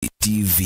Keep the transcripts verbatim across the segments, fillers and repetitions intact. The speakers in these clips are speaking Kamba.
T V.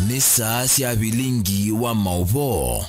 Nĩ saa sya vilingi wa maũvoo.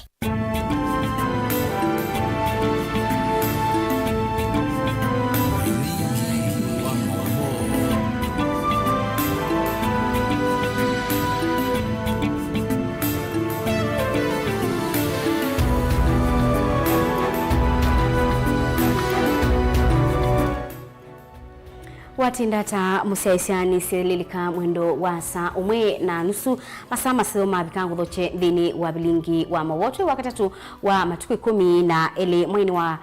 Watinda ata mũsyaĩĩsya? Nĩsĩlĩlĩka mwendo wa saa ũmwe na nusu, masaa maseo mavika ngũthokye nthĩnĩ wa vilingi wa maũvoo. Twĩ Wakatatũ wa matukũ ĩkũmi na elĩ mweinĩ wa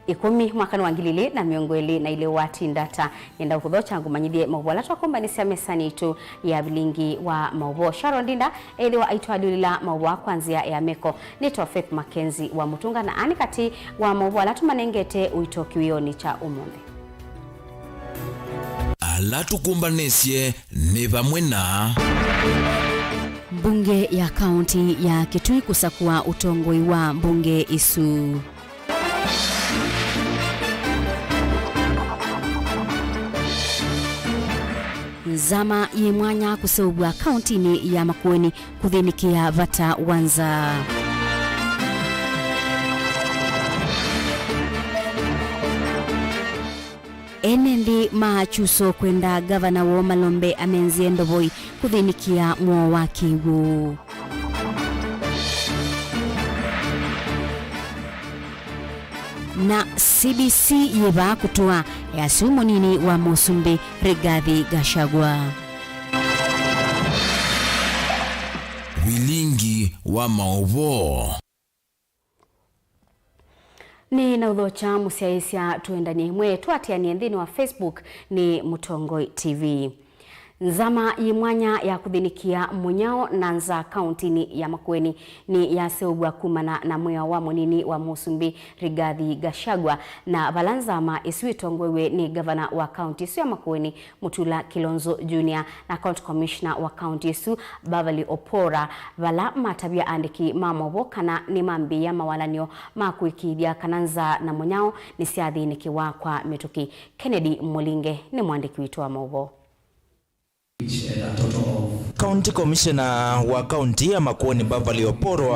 ĩkũmi mwakanĩ wa ngili ilĩ na mĩongo ĩlĩ na ilĩ. Watinda ata? Nĩenda ũkũthokya ngũmanyĩthye maũvoo ala twakũmbanĩsya mesanĩ itũ ya vilingi wa maũvoo. Sharon Ndinda ethĩwa aitwalyũlĩla maũvoo kwa nzĩa ya meko. Nĩtwa Faith Mackenzie wa Mũtũnga, na ani katĩ wa maũvoo ala tũmanengete ũito kĩwĩonĩ kya ũmũnthĩ. Ala tũkũmbanĩsye nĩ vamwe na mbunge ya kaunti ya Kitui kũsakũa ũtongoi wa mbunge ĩsu. Nzama yĩ mwanya kũseũvw'a kauntinĩ ya Makueni kũthĩnĩkĩa vata wa nzaa. Ene nthĩ ma Kyuso kwenda ngavana woo Malombe amenzĩe ndovoi kũthĩnĩkĩa mũao wa kĩw'ũ. Na C B C yĩ vaa kũtũa yasya mũnini wa mũsumbĩ Rigathi Gachagua. Vilingi wa maũvoo. Nĩ na ũthokya mũsyaĩĩsya, tũendanie ĩmwe, tũatĩanĩe nthĩnĩ wa Facebook nĩ Mũtongoi T V. Nzama yĩ mwanya ya kũthĩnĩkĩa mũnyao na nzaa kauntinĩ ya Makueni nĩyaseũvw'a kumana na mwĩao wa mũnini wa mũsumbĩ Rigathi Gachagua, na vala nzama ĩsu ĩtongoew'e nĩ ngavana wa kaunti ĩsu ya Makueni, Mutula Kilonzo Junior, na County Commissioner wa kaunti ĩsu, Beverly Opora, vala matavya aandĩki ma maũvoo kana nĩmambĩĩa mawalany'o ma kũĩkĩĩthya kana nzaa na mũnyao nĩsyathĩnĩkĩwa kwa mĩtũkĩ. Kennedy Mũlinge nĩ mũandĩki witũ wa maũvoo. County Commissioner wa kaunti ya Makueni, Beverly Oporo,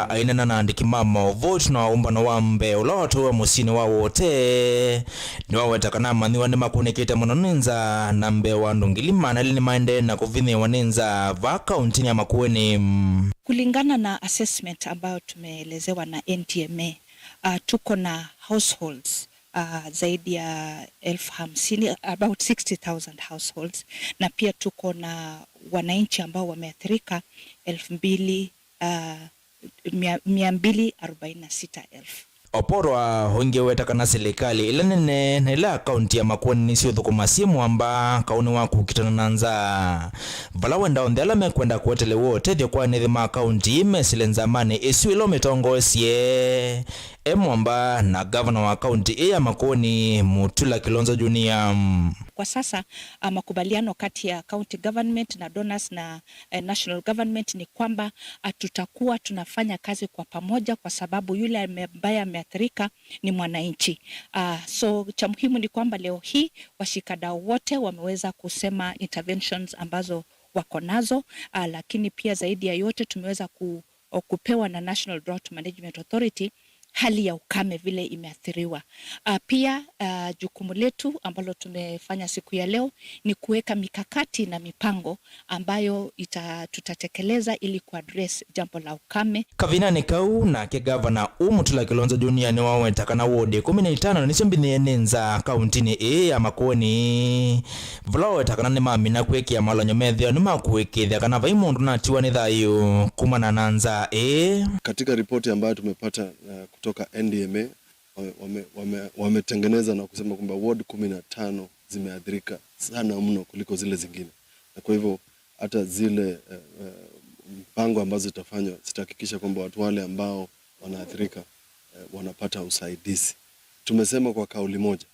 aineena na andĩki ma maũvoo na ũmbano wa mbee ũla watwaĩwe mũsyĩnĩ wa Wote, nĩwaweta kana amanyĩw'a nĩmakũnĩkĩte mũno nĩ nzaa na mbee wa andũ ngili maana elĩ nĩmaendee na kũvinyĩĩwa nĩ nzaa vaa kauntinĩ ya Makueni. Kulingana na assessment ambayo tumeelezewa na N T M A, uh, tuko na households uh, zaidi ya elfu hamsini, about sixty thousand households, na pia tuko na wananchi ambao wameathirika elfu mbili, uh, mia, mia mbili arobaini na sita elfu. Oporo aongeweta kana silikalĩ ĩla nene na ĩla kaunti ya Makueni nĩsyũthũkũma syĩ mwamba kaũnĩ wa kũkitana na nzaa, vala wenda onthe ala mekwenda kũetelewa ũtethyo kwa ene nthĩ ma kaunti mesĩle nzamanĩ ĩsu ĩla ũmĩtongoesye e mwamba na ngavana wa kaunti ĩĩ ya Makueni, Mutula Kilonzo Junior. Kwa sasa, ah, makubaliano kati ya county government na donors na, eh, national government ni kwamba, ah, tutakuwa tunafanya kazi kwa pamoja kwa sababu yule ame-, ambaye ameathirika ni mwananchi. Ah, so cha muhimu ni kwamba leo hii washikadau wote wameweza kusema interventions ambazo wako nazo, ah, lakini pia zaidi ya yote tumeweza ku-, o kupewa na National Drought Management Authority, hali ya ukame vile imeathiriwa. Ah, pia, ah, jukumu letu ambalo tumefanya siku ya leo ni kuweka mikakati na mipango ambayo ita-, tutatekeleza ili kuaddress jambo la ukame. Kavindanĩ kau, nake gavana Mutula Kilonzo Junior nĩwaweta kana wodi ĩkũmi na itano nĩsyo mbinyĩe nĩ nza kauntinĩ ĩĩ ya Makueni, vala waweta kana nĩmamina kwĩkĩa malonyo methĩwa nĩmakũĩkĩĩthya kana vai mũndũ natiwa nĩ thayũ kumana na nzaa ĩĩ. Katika ripoti ambayo tumepata, uh, kutoka N D M A, wame-, wame-, wame-, wametengeneza na kusema kwamba ward kumi na tano zimeathirika sana mno kuliko zile zingine, na kwa hivyo hata zile, eh, eh, mpango ambazo zitafanywa zitahakikisha kwamba watu wale ambao wanaathirika, eh, wanapata usaidizi. Tumesema kwa kauli moja,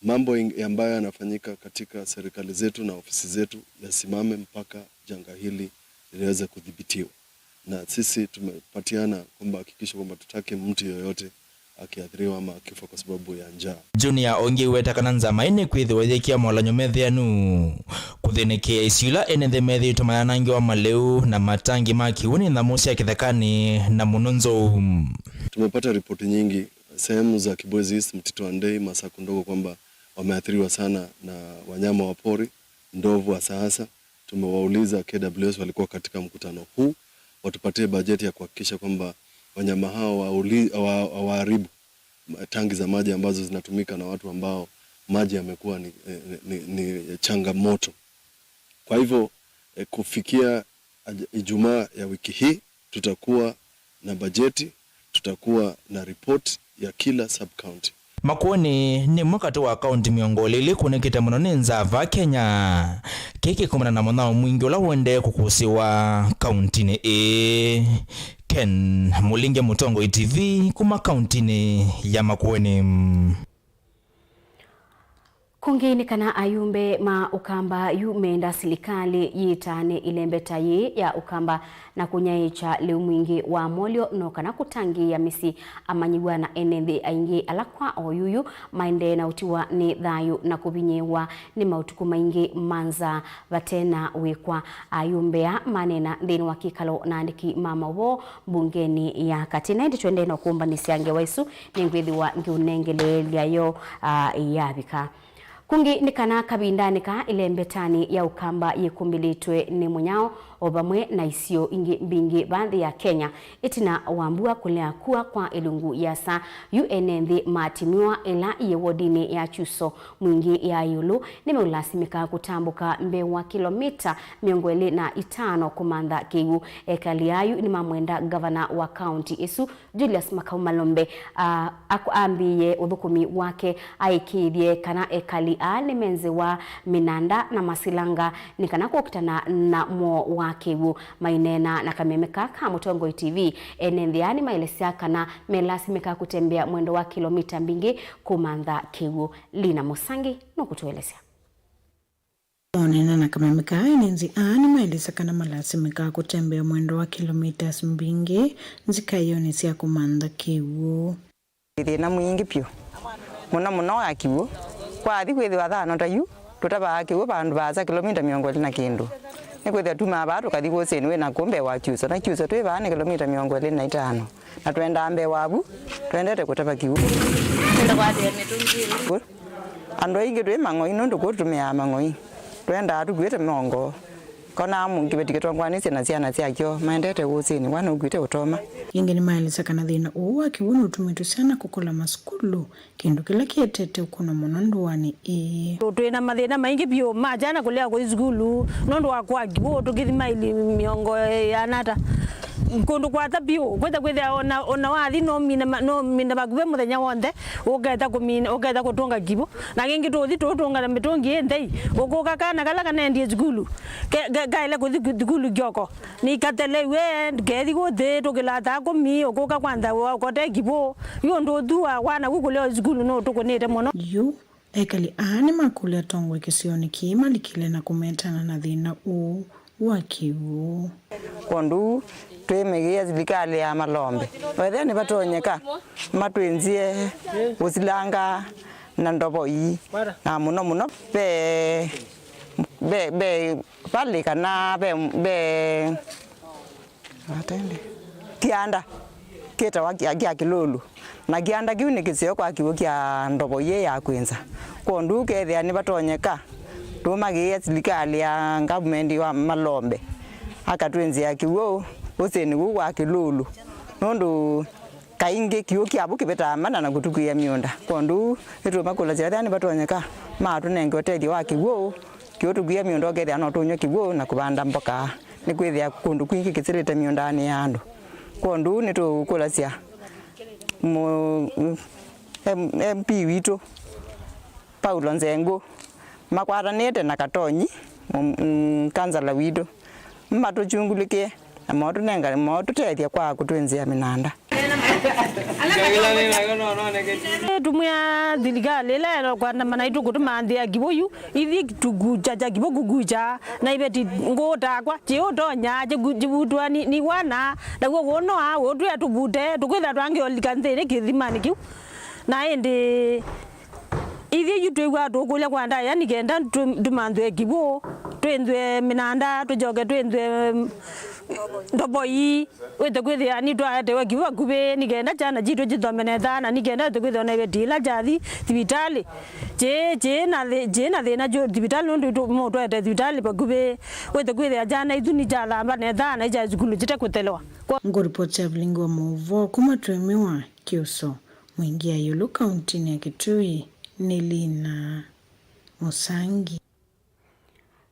mambo ing-, ambayo yanafanyika katika serikali zetu na ofisi zetu yasimame mpaka janga hili liweze kudhibitiwa. Na sisi tumepatiana kwamba hakikisha kwamba tutaki mtu yoyote akiathiriwa ama akifa kwa sababu ya njaa. Junior ongeweta kana nzama ĩnĩ kwĩthĩwa yĩkĩa molany'o methĩanu kũthĩnĩkĩa isio ila ene nthĩ methĩĩtwe mayanangĩwa malĩu na matangi ma kĩw'ũ nĩ nyamũ sya kĩthekanĩ na mũno nzou. Tumepata ripoti nyingi sehemu za Kibwezi East, Mtito Andei, Masaku Ndogo kwamba wameathiriwa sana na wanyama wa pori, ndovu hasa hasa. Tumewauliza K W S, walikuwa katika mkutano huu, watupatie bajeti ya kuhakikisha kwamba wanyama hao wauli-, wa-, hawaharibu ma-, tangi za maji ambazo zinatumika na watu ambao maji yamekuwa ni, eh, ni, ni changamoto. Kwa hivyo, eh, kufikia aj-, Ijumaa ya wiki hii, tutakuwa na bajeti, tutakuwa na report ya kila sub-county. Makueni nĩ ĩmwe katĩ wa kaunti mĩongo ĩlĩ ila ikũnĩkĩte mũno nĩ nzaa vaa Kenya, kĩĩ kĩkumana na mũnyao mwingĩ ũla ũendee kũkũsĩwa kauntinĩ ĩĩ. Ken Mũlinge, Mũtongoi T V, kuma kauntinĩ ya Makueni. Kũngĩ nĩ kana ayumbe ma Ũkamba yu meenda silikalĩ yĩtaane ĩlembeta yĩĩ ya Ũkamba na kũnyaĩĩkya lĩu mwingĩ wa molyo no kana kũtangĩĩa mĩsyĩ amanyĩw'a na ene nthĩ aingĩ ala kwa oyuyu maendee na ũtiwa nĩ thayũ na kũvinyĩĩwa nĩ maũtukũ maingĩ ma nzaa vate na wĩkwa. Ayumbe aa maneena nthĩnĩ wa kĩkalo na andĩki ma maũvoo mbungenĩ ya katĩ. Na ĩndĩ tũendee na ũkũmbanĩsya ngewa ĩsu, nĩngwĩthĩwa ngĩũnengeleelya yo, aa, yavika. Kũngĩ nĩ kana kavindanĩ kaa ĩlembetanĩ ya Ũkamba yĩkumbĩlĩtwe nĩ mũnyao o vamwe na isio ingĩ mbingĩ va nthĩ ya Kenya ĩtina wa mbua kũlea kua kwa ĩlungu yĩasa. Yu ene nthĩ matimiwa ĩla yĩ wodinĩ ya Kyuso Mwingĩ ya ĩũlũ nĩmeũlasimĩka kũtambũka mbee wa kĩlomita mĩongo ĩlĩ na itano kũmantha kĩw'ũ. Ekali ayu nĩmamwenda ngavana wa kaunti ĩsu Julius Makau Malombe, a, ak-, ambĩĩe ũthũkũmi wake aĩkĩĩthye kana ekali aa nĩmenzĩwa mĩnanda na masilanga nĩ kana kũkitana na mũo wa kĩw'ũ. Maineena na kameme kaa ka Mũtongoi T V, ene nthĩ aa nĩmaelesya kana melasimĩka kũtembea mwendo wa kĩlomita mbingĩ kũmantha kĩw'ũ. Lina Mũsangi nũkũtũelesya. Maũneena na kameme kaa, ene nzĩ aa nĩmaelesya kana malasimĩkaa kũtembea mwendo wa kilometres mbingĩ nzikaĩonĩ sya kũmantha kĩw'ũ. Nĩ thĩna mwingĩ vyũ, mũno mũno wa kĩw'ũ. Kwathi kwĩthĩwa thano ta yu, tũtavaa kĩw'ũ vandũ vaasa kilomita mĩongo ĩlĩ na kĩndũ. Nĩkwĩthĩwa tumaa vaa tũkathi kũsĩnĩ wĩ na kũũ mbee wa Kyuso, na Kyuso twĩ vaa nĩ kilomita mĩongo ĩlĩ na itano. Na twendaa mbee wavu, twendete kũtava kĩw'ũ. Andũ aingĩ twĩ mang'oi nũndũ kũu tũtũmĩaa mang'oi. Twendaa tũkuĩte mĩongo. Konaa mũngĩ kĩveti kĩtongoanĩsye na syana syakyo maendete ũsĩnĩ, wana ũkuĩte ũtoma. Ĩngĩ nĩmaelesya kana thĩna ũũ wa kĩw'ũ nũtumĩtwe syana kũkola masukulu, kĩndũ kĩla kĩetete ũkũno mũno ndũanĩ ĩĩ. Twĩ na mathĩna maingĩ vyũ ma syana kũlea kũthi sukulu nũndũ wa kwa kĩw'ũ, tũkĩthi maili mĩongo ĩana ata. Kũndũ kwata vyũ, kwĩta kwĩthĩa ona, ona wathi no mine ma-, no mine vakuvĩ mũthenya w'onthe, ũketa kũmina, ũketa kũtũnga kĩw'ũ. Na kĩngĩ tũthi tũtũngana mĩtũngi ĩ nthei, ũkũka kana kala kanaendie sukulu, ke-, ke-, kaĩle kũthi ku-, sukulu kyoko. Nĩikateleiwe, kethi kũthi, tũkĩlataa kũmi, ũkũka kwantha ũkote kĩw'ũ. Yu ũndũ ũthu wa wana ku kũlea sukulu nũtũkũnĩte mũno. Yu, ekali aa nĩmakũlya atongoi kĩsionĩ kĩĩ malikĩle na kũmetana na thĩna ũũ wa kĩw'ũ. Kwondũ twĩmĩkĩĩa silikalĩ ya Malombe, wethĩa nĩvatonyeka, matwĩnzĩe ũsilanga na ndovo ii, na mũno mũno ve, ve, ve valĩ kana ve, ve, atende, tianda, kĩtawa kya, kya Kĩlũlũ, na kĩanda kĩu nĩ kĩseo kwa kĩw'ũ kya ndovo yĩ ya kwĩnza. Kwondũ ũkethĩa nĩvatonyeka tũmagĩĩa silikalĩ ya ngavumenti wa Malombe akatwĩnzĩa kĩw'ũ ũsĩnĩ ũũ wa Kĩlũlũ, nũndũ kaingĩ kĩw'ũ kya vu kĩvĩtaa mana na kũtukwĩa mĩũnda. Kwondũ nĩtũmakũlasya ethĩa nĩvatonyeka matũnenge ũtethyo wa kĩw'ũ, kĩw'ũ tũkwĩe mĩũnda ũkethĩa no tũnyw'e kĩw'ũ na kũvanda mboka, nĩkwĩthĩa kũndũ kwingĩ kĩsĩlĩte mĩũndanĩ ya andũ. Kwondũ nĩtũkũlasya mũ-, M-, M P witũ Paulo Nzengũ makwatanĩte na Katonyi, mm, kansala witũ, matũkyungulĩkĩe na motũnengane, motũtethya kwa kũtwĩnzĩa mĩnanda. Tũmwĩa thilikalĩ ĩla ĩkwandamana itũkũtũmanthĩa kĩw'ũ yu, ithi tukuchacha kĩw'ũ kukucha, na iveti ngũũ takwa, kĩũtonya kĩvutwa ni, ni wana, naw'o kũnoa, ũtwĩa tũvute, tũkwĩtha twangĩolika nthĩnĩ kĩthimanĩ kĩu. Na ĩndĩ ithyĩ yu twĩw'aa tũkũlya kwa ndaĩa nĩ kenda tũ-, tũmanthwe kĩw'ũ, twĩnthwe mĩnanda, tũkyoke twĩnthwe, mm, ndoboi, wĩte kwĩthĩa nĩtwaetewe kĩw'ũ vakuvĩ, nĩ kenda kyana kyitu kĩthome nesa, na nĩ kenda wĩte kwĩthĩa ona iveti ila kyathi thivitalĩ, kyĩ, kyĩ na thĩ-, kyĩ na thĩna kyu thivitalĩ, nũndũ itũ-, mũtwaete thivitalĩ vakuvĩ, wĩte kwĩthĩa kyana ithu nĩkyathamba nesa, na ikya sukulu kĩte kũthelewa. Kwa- Ngũripoti ya vilingi wa maũvoo kuma Twĩmĩwa Kĩũso. Mwingĩa ĩũlũ kauntinĩ ya Kitui nĩ Lina Mũsangi.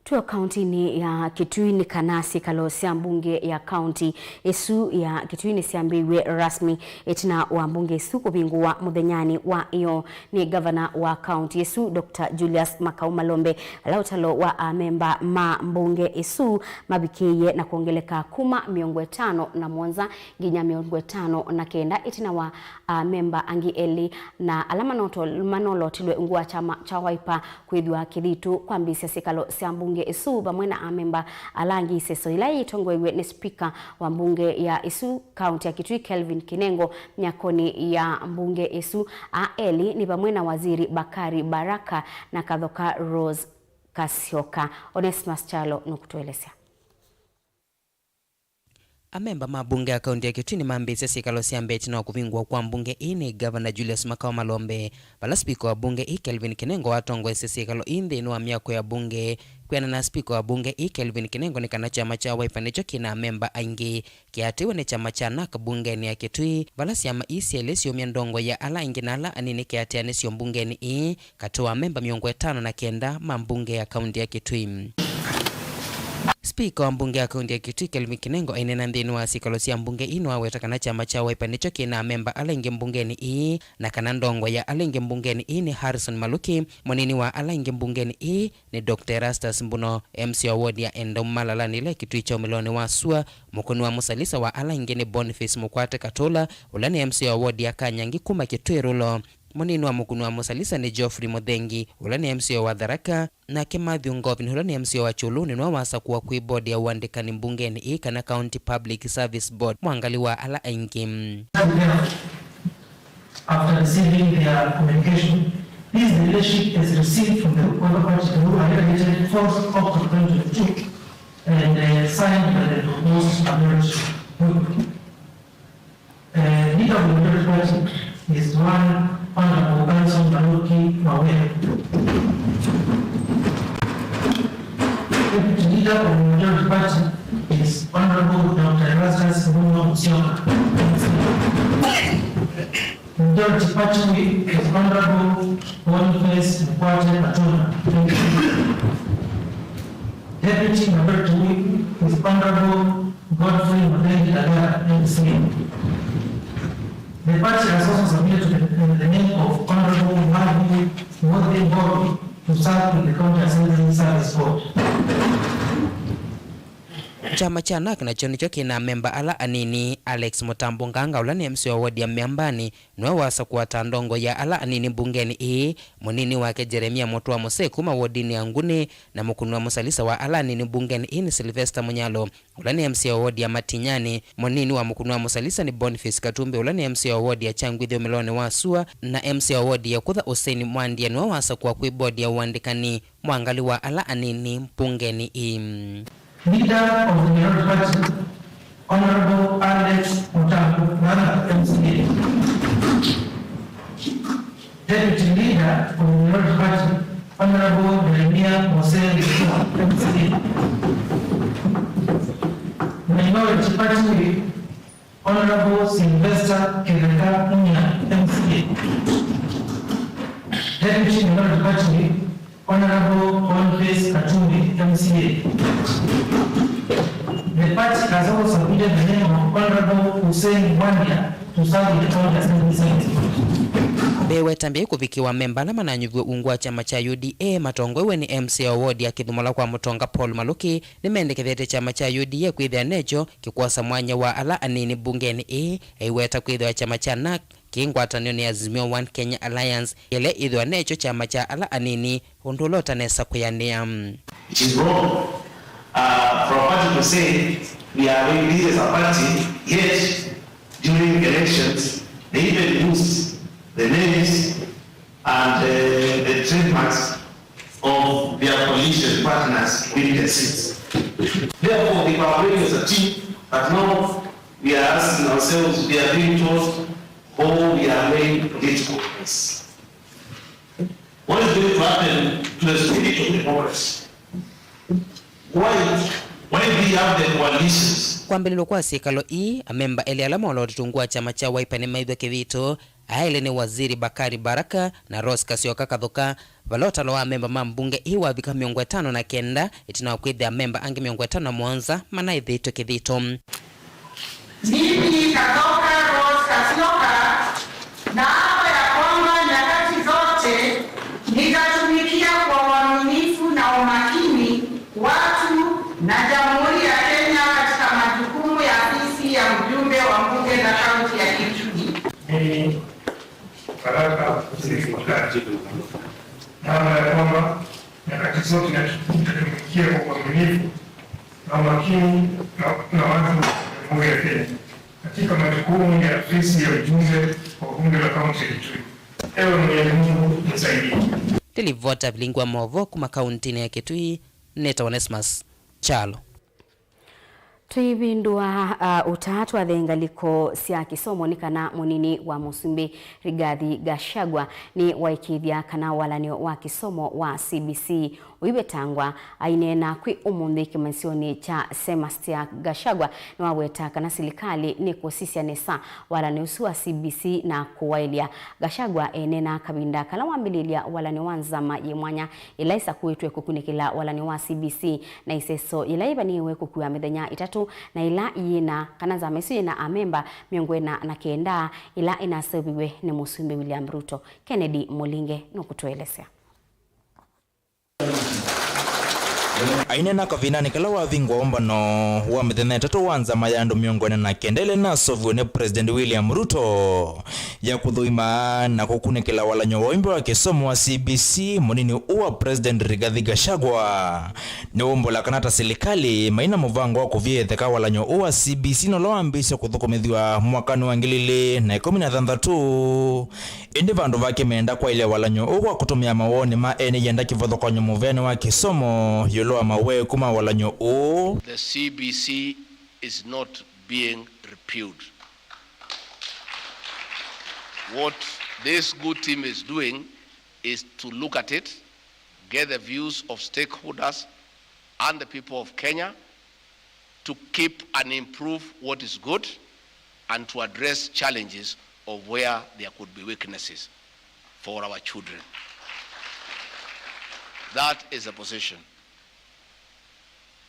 Twĩ o kauntinĩ ya Kitui nĩ kana syĩkalo sya mbunge ya kaunti ĩsu ya Kitui nĩsyambĩĩw'e rasmi ĩtina wa mbunge ĩsu kũvingũwa mũthenyanĩ wa ĩyo nĩ ngavana wa kaunti ĩsu, Doctor Julius Makau Malombe, ala ũtalo wa amemba ma mbunge ĩsu mavikĩĩe na kwongeleka kuma mĩongo ĩtano na mũonza nginya mĩongo ĩtano na kenda ĩtina wa amemba angĩ elĩ na ala manoto-, manolotilwe ungu wa kyama kya Wiper kwĩthwa kĩthitũ kwambĩĩsya syĩkalo sya mbunge ĩsu, vamwe na amemba ala angĩ. Ĩseso yĩla yĩtongoew'e nĩ spika wa mbunge ya ĩsu kaunti ya Kitui, Kelvin Kinengo, myakonĩ ya mbunge ĩsu. Aa elĩ nĩ vamwe na waziri Bakari Baraka na Kathoka Rose Kasyoka. Onesmus Kyalo nũkũtũelesya. Amemba ma mbunge ya kaunti ya Kitui nĩmambĩĩsye syĩkalo sya mbee ĩtina wa kũvingũwa kwa mbunge ĩĩ nĩ Ngavana Julius Makau Malombe, vala spika wa mbunge ĩĩ Kelvin Kinengo watongoesye syĩkalo ii nthĩnĩ wa myako ya mbunge. Kwĩanana na spika wa mbunge ĩĩ Kelvin Kinengo nĩ kana kyama kya Wiper nĩkyo kĩ na amemba aingĩ kĩatĩĩwe nĩ kyama kya nak mbungenĩ ya Kitui, vala syama ii syelĩ syĩũmya ndongoi ya ala aingĩ na ala anini kĩatĩanĩsyo mbungenĩ ĩĩ katĩ wa amemba mĩongo ĩtano na kenda ma mbunge ya kaunti ya Kitui. Spika wa mbunge ya kaunti ya Kitui, Kelvin Kinengo, aineena nthĩnĩ wa syĩkalo sya mbunge ii nĩwaweta kana kyama kya Wiper nĩkyo kĩ na amemba ala aingĩ mbungenĩ ii, na kana ndongoi ya ala aingĩ mbungenĩ ii nĩ Harrison Maluki, mũnini wa ala aingĩ mbungenĩ ii nĩ Doctor Erastus Mbuno, M C A wa ward ya Endau Malalanĩ ĩla ĩ Kitui kya ũmĩlonĩ wa sua, mũkũni wa mũsalisa wa ala aingĩ nĩ Boniface Mũkwate Katũla, ũla nĩ M C A wa ward ya Kanyangi kuma Kitui Rural. Mũnini wa mũkũni wa mũsalisa nĩ Geoffrey Mũthengi, ũla nĩ M C A wa Tharaka, nake Matthew Ngovin, ũla nĩ M C A wa Kyũlũnĩ, nĩwe wasakũwa kwĩ bodi ya ũandĩkani mbungenĩ ĩĩ, kana County Public Service Board, mwangali wa ala aingĩ. After receiving their communication, this leadership has received from the Wiper party the rule highlighted fourth October twenty twenty-two and, uh, signed by the proposed majority group. Uh, leader of the Democratic Party is one Honorable Benson Maluki Mawia. Deputy leader of the Democratic Party is Honorable Doctor Erastus Mbuno Musyoka. Majority Party Whip is Honorable Boniface Mukwate Katona. Deputy Majority Whip is Honorable Godfrey Mutheni Ndagara, M C A. The party has also submitted to the, in the name of Honorable Matthew Mwothi Mbovi to serve in the County Assembly Service Board. Kyama kya nak nakyo nĩkyo kĩ na amemba ala anini. Alex Mũtambo Nganga, ũla nĩ M C A wa ward ya Mĩambanĩ, nĩwe wasakũwa ta ndongoi ya ala anini mbungenĩ ĩĩ. Mũnini wake Jeremia Mũtũa Mũsee kuma wodinĩ ya Ngunĩ, na mũkũni wa mũsalisa wa ala anini mbungenĩ ĩĩ nĩ Sylvester Mũnyalo, ũla nĩ M C A wa wodi ya Matinyani. Mũnini wa mũkũni wa mũsalisa nĩ Boniface Katumbi, ũla nĩ M C A wa wodi ya Kyangwithĩ ũmĩlonĩ wa sua, na M C A wa wodi ya Kutha Hussein Mwandia nĩwe wasakũwa kwĩ bodi ya ũandĩkani, mwangali wa ala anini mbungenĩ ĩĩ. Leader of the Minority Party, Honorable Alex Mutambo Nganga, M C Sylvester Kĩtheka Munya, M C A. Deputy Minority Patrick, Honorable Boniface Katumbi, M C A. The party has also submitted the name of Honorable Hussein Wandia to serve in the County Assembly Senate. Mbee weta mbee kũvikĩwa amemba ala mananyuviwe ungu wa kyama kya U D A matongoew'e nĩ M C A wa ward ya Kĩthũmũla kwa Mũtonga Paul Malũki nĩmendekethetye kyama kya U D A kwĩthĩa nekyo kĩkwosa mwanya wa ala anini mbungenĩ ĩĩ, aiweta kwĩthĩwa kyama kya NARC kĩ ngwatanĩonĩ ya Azimio One Kenya Alliance, yĩla ĩthĩwa nekyo kyama kya ala anini, ũndũ ũla ũtanesa kwĩanĩa. It is wrong. Uh, for a party to say we are doing this as a party, yet during elections they even use the names and uh, the trademarks of their coalition partners to win the seats. Therefore, they were ready as a team, but now we are asking ourselves, we are being told, oh, we are playing political games. What is going to happen to the spirit of democracy? Why, why do we have the coalitions? Kwambĩlĩlwa kwa syĩkalo ii, amemba elĩ ala molotetwe ungu wa kyama kya Wiper nĩmaĩthw'a kĩthito, aa elĩ nĩ Waziri Bakari Baraka na Rose Kasyoka Kathuka, vala ũtalo wa amemba ma mbunge ii wavika mĩongo ĩtano na kenda, ĩtina wa kwĩthĩa amemba angĩ mĩongo ĩtano na mũonza manaĩthĩtwe kĩthito. Mimi, Kathoka Rose Kasyoka, naapa ya kwamba nyakati zote nitatumikia kwa uaminifu na umakini watu na Jamhuri ya Kenya katika majukumu ya afisi ya mjumbe wa bunge la kaunti ya Kitui. Mimi, Baraka Hussein Bakari, naapa ya kwamba nyakati zote nitatumikia kwa uaminifu na umakini na, na watu wa Jamhuri ya Kenya katika majukumu ya afisi ya mjumbe wa bunge la kaunti ya Kitui. Ewe Mwenyezi Mungu nisaidie. Nĩ livota vilingi wa maũvoo kuma kauntinĩ ya Kitui, nĩtawa Onesmus Kyalo. Tũivindũa, uh, ũtaa twathe ngalĩko sya kĩsomo nĩ kana mũnini wa mũsumbĩ Rigathi Gachagua nĩwaĩkĩĩthya kana walanĩo wa kĩsomo wa C B C ũivetangwa. Aineena kwĩ ũmũnthĩ kĩmanyĩsyonĩ kya Semastia, Gachagua nĩwaweta kana silikalĩ nĩkũsisya nesa walanĩo ũsu wa C B C na kũwaĩlya. Gachagua eneenaa kavinda kala wambĩlĩĩlya walanĩo wa nzama yĩ mwanya ĩla ĩsakũĩtwe kũkunĩkĩla walanĩo wa C B C na iseso yĩla yĩvanĩĩwe kũkua mĩthenya ĩtatũ, na ĩla yĩna, kana nzama ĩsu yĩna amemba mĩongo ĩna na kenda ĩla ĩnaseũviw'e nĩ Mũsumbĩ William Ruto. Kennedy Mũlinge nũkũtũelesya. Aineena kavindanĩ kala wavingwa ũmbano wa mĩthenya ĩtatũ wa nzama ya andũ mĩongo ĩna na kenda ĩla ĩnaseũviw'e nĩ President William Ruto ya kũthũima na kũkunĩkĩla walanĩo wa ũimbĩ wa kĩsomo wa C B C, mũnini ũũ wa President Rigathi Gachagua nĩwaumbũla kana ta silikalĩ maina mũvango wa kũvia ĩtheka walanĩo ũũ wa C B C na ũla wambĩĩsye kũthũkũmĩthw'a mwakanĩ wa ngili ilĩ na ĩkũmi na thanthatũ. Ĩndĩ vandũ vake meenda kwaĩlya walanĩo ũũ kwa kũtũmĩa mawoni ma ene ianda kĩvathũkany'o mũveanĩ wa kĩsomo ĩũlũ wa maweku ma walanĩo ũũ. The C B C is not being repealed. What this good team is doing is to look at it, get the views of stakeholders and the people of Kenya to keep and improve what is good and to address challenges of where there could be weaknesses for our children. That is the position.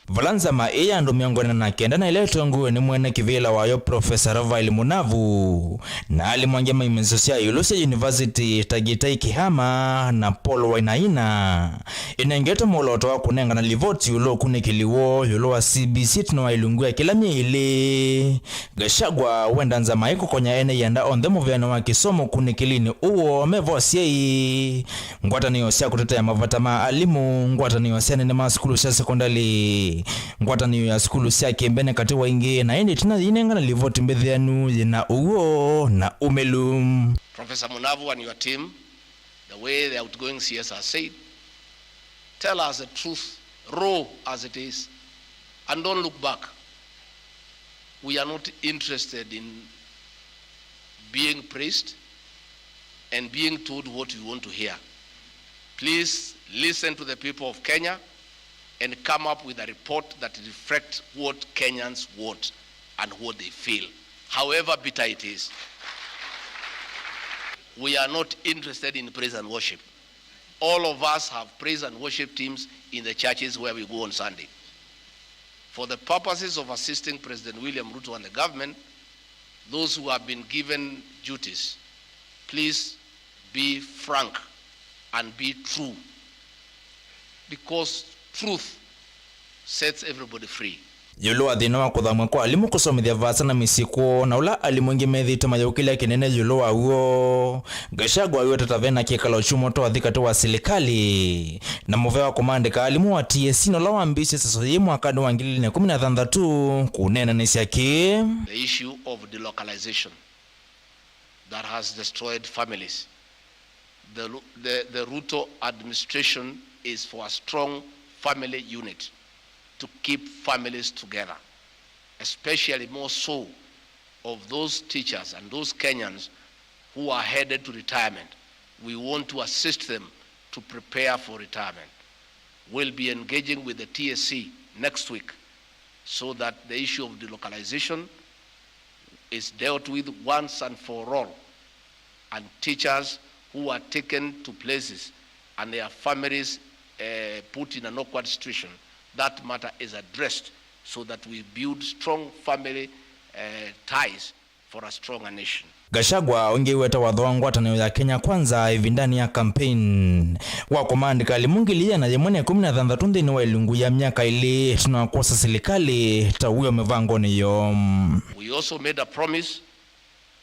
Vala nzama ĩĩ ya andũ mĩongo ĩna na kenda na ĩla ĩtongoew'e nĩ mwene kĩvĩla wayo Professor Raphael Munavu na alimũ angĩ ma imanyĩsyo sya ĩũlũ sya yunivasiti ta Gittai Kihama na Paul Wainaina ĩnengetwe mwolooto wa kũnengana livoti ĩũlũ wa ũkunĩkĩli woo ĩũlũ wa C B C ĩtina wa ilungu ya kĩla myei ĩlĩ. Gachagua wenda nzama ĩkũkonya ene ianda onthe mũveanĩ wa kĩsomo ũkunĩkĩlinĩ ũũ woo me vo asyai, ngwatanĩo sya kũtetea mavata ma alimũ, ngwatanĩo sya anene ma sukulu sya sekondalĩ, ngwatanĩo ya sukulu sya kĩmbene katĩ wa ingĩ, na ĩndĩ ĩtina yĩinengana livoti mbĩthĩanu yĩna ũw'o na ũmĩlu. Professor Munavu and your team, the way the outgoing C S has said, tell us the truth, raw as it is, and don't look back. We are not interested in being praised and being told what we want to hear. Please listen to the people of Kenya and come up with a report that reflects what Kenyans want and what they feel. however bitter it is. We are not interested in praise and worship. All of us have praise and worship teams in the churches where we go on Sunday. For the purposes of assisting President William Ruto and the government, those who have been given duties, please be frank and be true, because truth sets everybody free. Ĩũlũ wa thĩna wa kũthamw'a kwa alimũ kũsomethya vaasa na mĩsyĩ kwoo, na ũla alimũ aingĩ methĩĩtwe mayũkĩlya kĩnene ĩũlũ waw'o, Gachagua aiweta ta ve na kĩkalo kyumũ twathi katĩ wa silikalĩ na mũvea wa kũmaandĩka alimũ wa T S C, na ũla wambĩĩsye seso yĩĩ mwakanĩ wa ngili ilĩ na ĩkũmi na thanthatũ kũneenanĩsya kĩĩ. The issue of delocalization that has destroyed families. The, Ru- the, the Ruto administration is for a strong family unit to keep families together, especially more so of those teachers and those Kenyans who are headed to retirement. We want to assist them to prepare for retirement. We'll be engaging with the T S C next week so that the issue of delocalization is dealt with once and for all, and teachers who are taken to places and their families uh, put in an awkward situation, that matter is addressed so that we build strong family uh, ties for a stronger nation. Gachagua ũngĩ weta watho wa ngwatanĩo ya Kenya Kwanza ĩvindanĩ ya campaign wa kũmaandĩka alimũ ngili ĩana yĩmwe na ĩkũmi na thanthatũ nthĩnĩ wa ĩlungu ya myaka ĩlĩ tũna kwosa silikalĩ ta wĩo mĩvangonĩ yoo. We also made a promise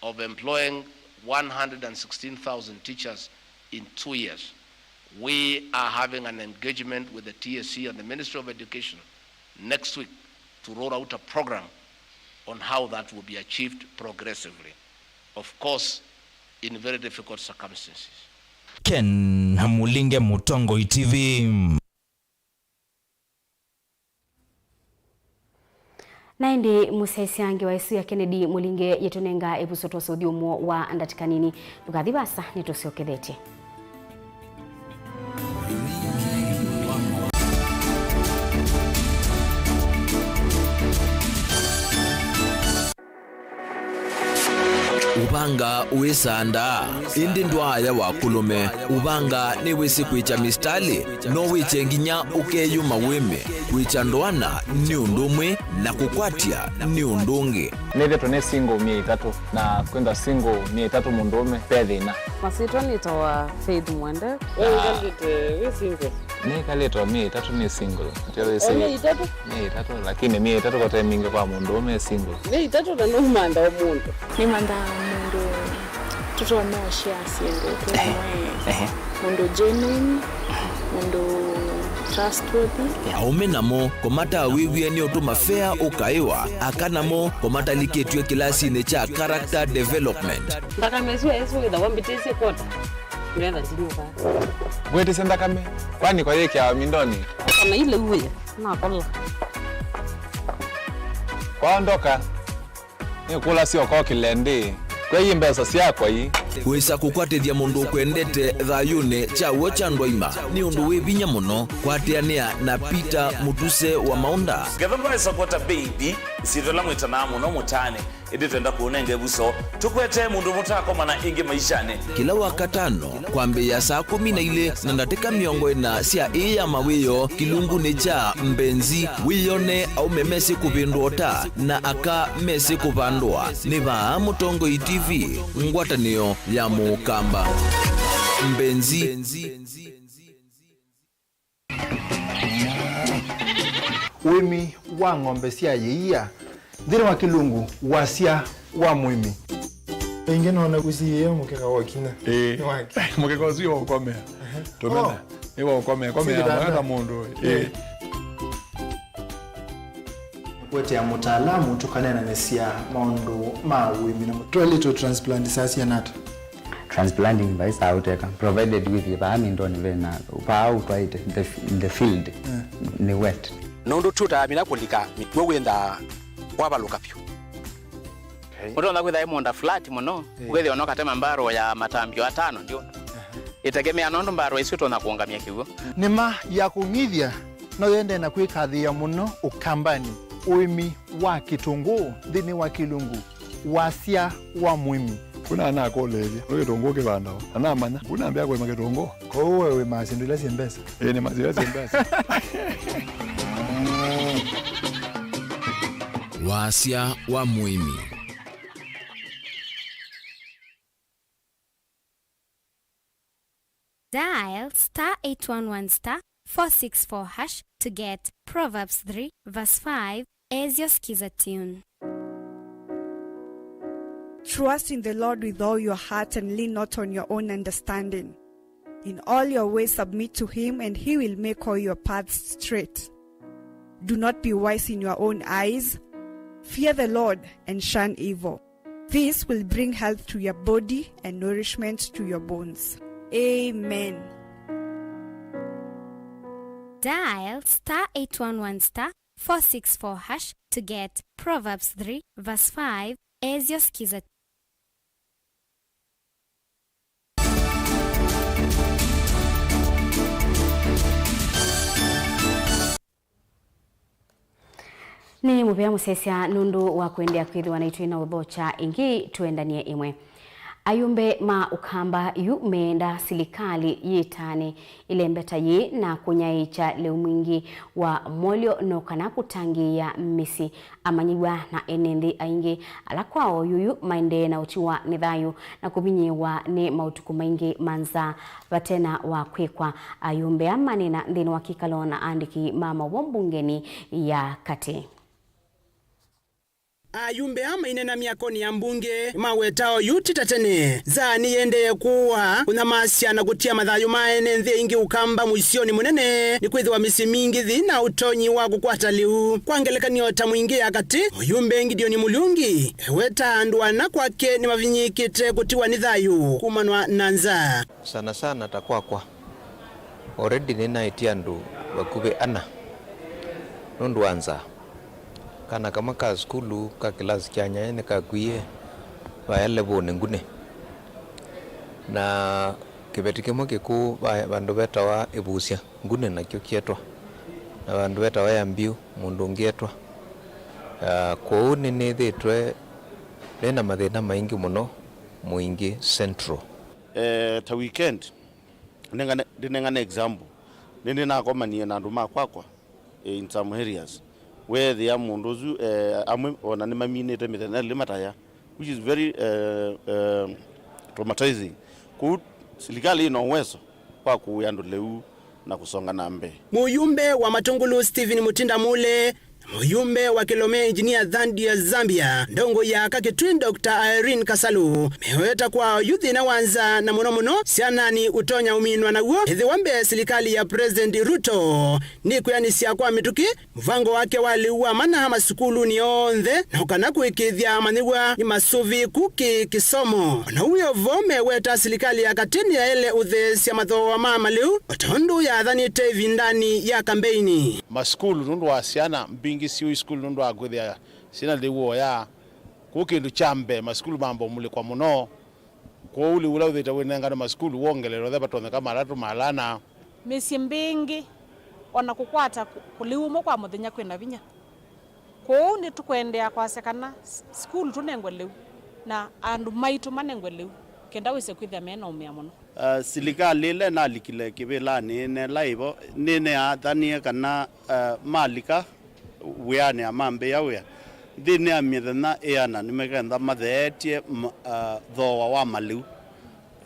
of employing one hundred sixteen thousand teachers in two years. We are having an engagement with the T S C and the Ministry of Education next week to roll out a program on how that will be achieved progressively, of course, in very difficult circumstances. Ken Mulinge, Mũtongoi T V. Na ĩndĩ mũsyaĩĩsya ngewa ĩsu ya Kennedy Mũlinge yĩtũnenga ĩvuso twa ũthyũmũo wa ndatĩka nini. Ndũkathi vaasa, nĩtũsyokethetye. Ũvanga wĩsandaa, ĩndĩ ndwaaya wa kũlũme. Ũvanga nĩwĩsĩ kwĩkya mistalĩ, no wĩkye nginya ũkeyũma wĩme. Kwĩkya ndoana nĩ ũndũ ũmwe, na kũkwatya nĩ ũndũ ũngĩ. Nĩthĩtwe nĩ single myei ĩtatũ, na kwĩthwa single myei ĩtatũ mũndũũme, ve thĩna. Masyĩtwa nĩtawa Faith Mwende. We wĩkalĩte wĩ single? Nĩkalĩte o myei ĩtatũ nĩ single. Ndio wĩsĩ. O myei ĩtatũ? Myei ĩtatũ, lakini myei ĩtatũ kote mingĩ kwa mũndũũme e single. Myei ĩtatũ na nũmantha o mũndũ. Nĩmanthaa mũndũ tũtonya ũshare syĩndũ twĩ. Ehe. Mũndũ genuine, mũndũ trustworthy. Aũme namo kũmatawĩw'e nĩ ũtũma fea ũkaĩwa, aka namo kũmatalikĩtw'e kĩlasinĩ kya character development. Nthakame ĩsu ĩsu wĩthawa mbĩtĩsye kwota. Ndwetha ndinyuka. Ngwĩtĩsye nthakame, kwani kwa yĩkĩawa mindonĩ? Kana ile uwe, nakola. Kwaondoka, nĩkũlasya ũkokĩle ndĩ. Kwei mbesa syakwa ii. Kwĩsa kũkwatĩthya mũndũ ũkwendete thayũnĩ kya w'o kya ndwaima nĩ ũndũ wĩ vinya mũno. Kwatĩanĩa na Peter Mũtuse wa Maũnda. Ngetha ndwaĩsa kwota baby, ĩsyĩtwa ĩla mwĩtanaa mũno mũtaanĩ. Ĩndĩ twenda kũũnenga ĩvuso, tũkwetee mũndũ mũtakomana ĩngĩ maishanĩ. Kĩla Wakatano, kwambĩĩa saa kũmi na ilĩ na ndatĩka mĩongo ĩna sya ĩĩ ya mawĩoo, kĩlungunĩ kya Mbenzi, wĩyone aũme mesĩ kũvĩndũa ũta na aka mesĩ kũvandũa. Nĩ vaa Mũtongoi T V, ngwatanĩo ya Mũkamba. Mbenzi. Ũĩmi wa ng'ombe sya yĩia nthĩnĩ wa kĩlungu wasya wa mũĩmi. Ĩngĩ nona ũsiĩĩe mũkeka wa kinya. Ĩĩ. Nĩ wake. Mũkeka ũsu wa ũkomea. Ehe. Tũmena. Oh. Nĩ wa ũkomea. Komea. Si kitanda. Mwaka mũndũ. Ĩĩ. Ĩĩ. Kũetea mũtaalamu tũkaneenanĩsya maũndũ ma ũĩmi na mũ- Twaĩlĩtwe transplant saa siana ata? Transplanting vai saa ũteka, provided with vaa mindonĩ vena, vaa ũtwaĩte, the, the field, yeah, nĩ wet. Nũndũ tũtamina kũlika mĩkw'ũ wĩnthaa kwavalũka vyũ. Okay. Ũtonya kwĩtha ĩ mũũnda flat mũno, yeah, ũkethĩa no katema mbarũ ya matambio atano ndio. Uh-huh. Ĩtegemea nũndũ mbarũ ĩsu ĩtonya kũũngamya kĩw'ũ. Nĩma ya kũng'ithya no yendee na kwĩkathĩĩa mũno Ũkambanĩ, ũĩmi wa kĩtũngũũ nthĩnĩ wa kĩlungu Wasya wa mũĩmi. Kuna anakũlĩĩlya, nĩ kĩtũngũũ kĩvandawa? Na namanya, kuna mbĩa kũĩma kĩtũngũũ. Kwoou we wĩmaa syĩndũ ila syĩ mbesa? Ĩĩ, nĩmaa syĩndũ ila syĩ mbesa. Wasya wa mũĩmi. Dial star eight one one star four six four hash to get Proverbs three verse five as your Skiza tune. Trust in the Lord with all your heart and lean not on your own understanding. In all your ways submit to him, and he will make all your paths straight. Do not be wise in your own eyes. Fear the Lord and shun evil. This will bring health to your body and nourishment to your bones. Amen. Dial star eight one one star four six four hash to get Proverbs three verse five as your Skiza. Nĩ mũvea mũsesya nũndũ wa kũendeea kwĩthĩwa naitũ na ũthokya ĩngĩ. Tũendanie ĩmwe. Ayumbe ma Ũkamba yu meenda silikalĩ yĩtanĩ ĩlembeta yĩĩ na kũnyaĩĩkya lĩu mwingĩ wa molyo no kana kũtangĩĩa mĩsyĩ, amanyĩw'a na ene nthĩ aingĩ ala kwa oyu yu maendee na ũtiwa nĩ thayũ na kũvinyĩĩwa nĩ maũtukũ maingĩ ma nzaa vate na wa kwĩkwa. Ayumbe aa maneena nthĩnĩ wa kĩkalo na aandĩki ma maũvoo mbungeni ya katĩ. Ayumbe aa maineena myakonĩ ya mbunge nĩmaweta oyu ti ta tene. Nzaa nĩyĩendee kũaa, kũnyamasya na kũtia mathayũ ma ene nthĩ aingĩ Ũkamba mũisyonĩ mũnene, nĩkwĩthĩwa mĩsyĩ mingĩ yĩ na ũtonyi wa kũkwata lĩu. Kwa ngelekany'o, ta Mwingĩ ya katĩ, mũyumbe Gideon Mũlungi ewetaa andũ ana kwake nĩmavinyĩĩkĩte kũtiwa nĩ thayũ kumanwa na nzaa. Sana sana ta kwakwa, already nĩnaĩtye andũ vakuvĩ ana nũndũ wa nzaa. Kana kamwe ka sukulu ka kĩlasi kya nyanya nĩkakwie vaya levelnĩ Ngunĩ. Na kĩveti kĩmwe kĩkũũ va vandũ vetawa Ĩvusya, Ngunĩ nakyo kĩetwa. Na vandũ vetawa Yambiũ, mũndũ ũngĩ etwa. Ah, kwoou nĩnĩthĩtwe nĩ na mathĩna maingĩ mũno Mwingĩ Central. Eh, ta weekend, nengane, ndinengane example. Nĩndĩnakomanie na andũ ma kwakwa, eh, in some areas. Weethĩa mũndũ ũsu, eh, amwe ona nĩmaminĩte mĩthenya ĩlĩ mataya, which is very, eh, eh, traumatizing. Kũu silikalĩ ĩna ũweso wa kũĩa andũ lĩu na kũsonga na mbee. Mũyumbe wa Matũngũlũ Stephen Mutinda Mule, mũyumbe wa Kilome Engineer Thandi ya Zambia, ndongoi ya aka Kitui Doctor Irene Kasalu, meweta kwa oyu thĩna wa nzaa na mũno mũno syanani ũtonya ũminwa naw'o ĩthĩwa mbee silikalĩ ya President Ruto nĩkwĩanĩsya kwa mĩtũkĩ mũvango wake wa lĩu wa mana masukulunĩ onthe, na ũkana kũĩkĩĩthya amanyĩw'a nĩ masũvĩĩku kĩ kĩsomo. Ona wĩ o vo, meweta silikalĩ ya katĩ nĩyaĩle ũtheesya mathooa ma malĩu o ta ũndũ yathanĩte ĩvindanĩ ya kambeini. Masukulu nũndũ wa syana mbingĩ syũĩ sukulu nũndũ wa kwĩthĩa syĩna lĩu oya. Kũu kĩndũ kya mbee, masukulu mamba ũmulĩkwa mũno. Kwoou lĩu ũla wĩthĩĩtwe wĩnengane masukulu wongeleelwe ũthea vatonyeka matatũ ma ala ana. Mĩsyĩ mbingĩ, o na kũkwata kũ-, kũlĩu ũmwe kwa mũthenya kwĩ na vinya. Kwoou nĩtũkũendeea kwasya kana s-, sukulu tũnengwe lĩu, na andũ maitũ manengwe lĩu, kenda wĩse kwĩthĩa me na ũmĩa mũno. Ah, silikalĩ ĩla ĩnalikile kĩvĩlanĩ ĩneela ĩvo, nĩnĩathanie kana, ah, malika wĩanĩ amambĩĩa wĩa. Nthĩnĩ ya mĩthenya ĩana nĩmekenda matheetye ma-, ah, thooa wa malĩu,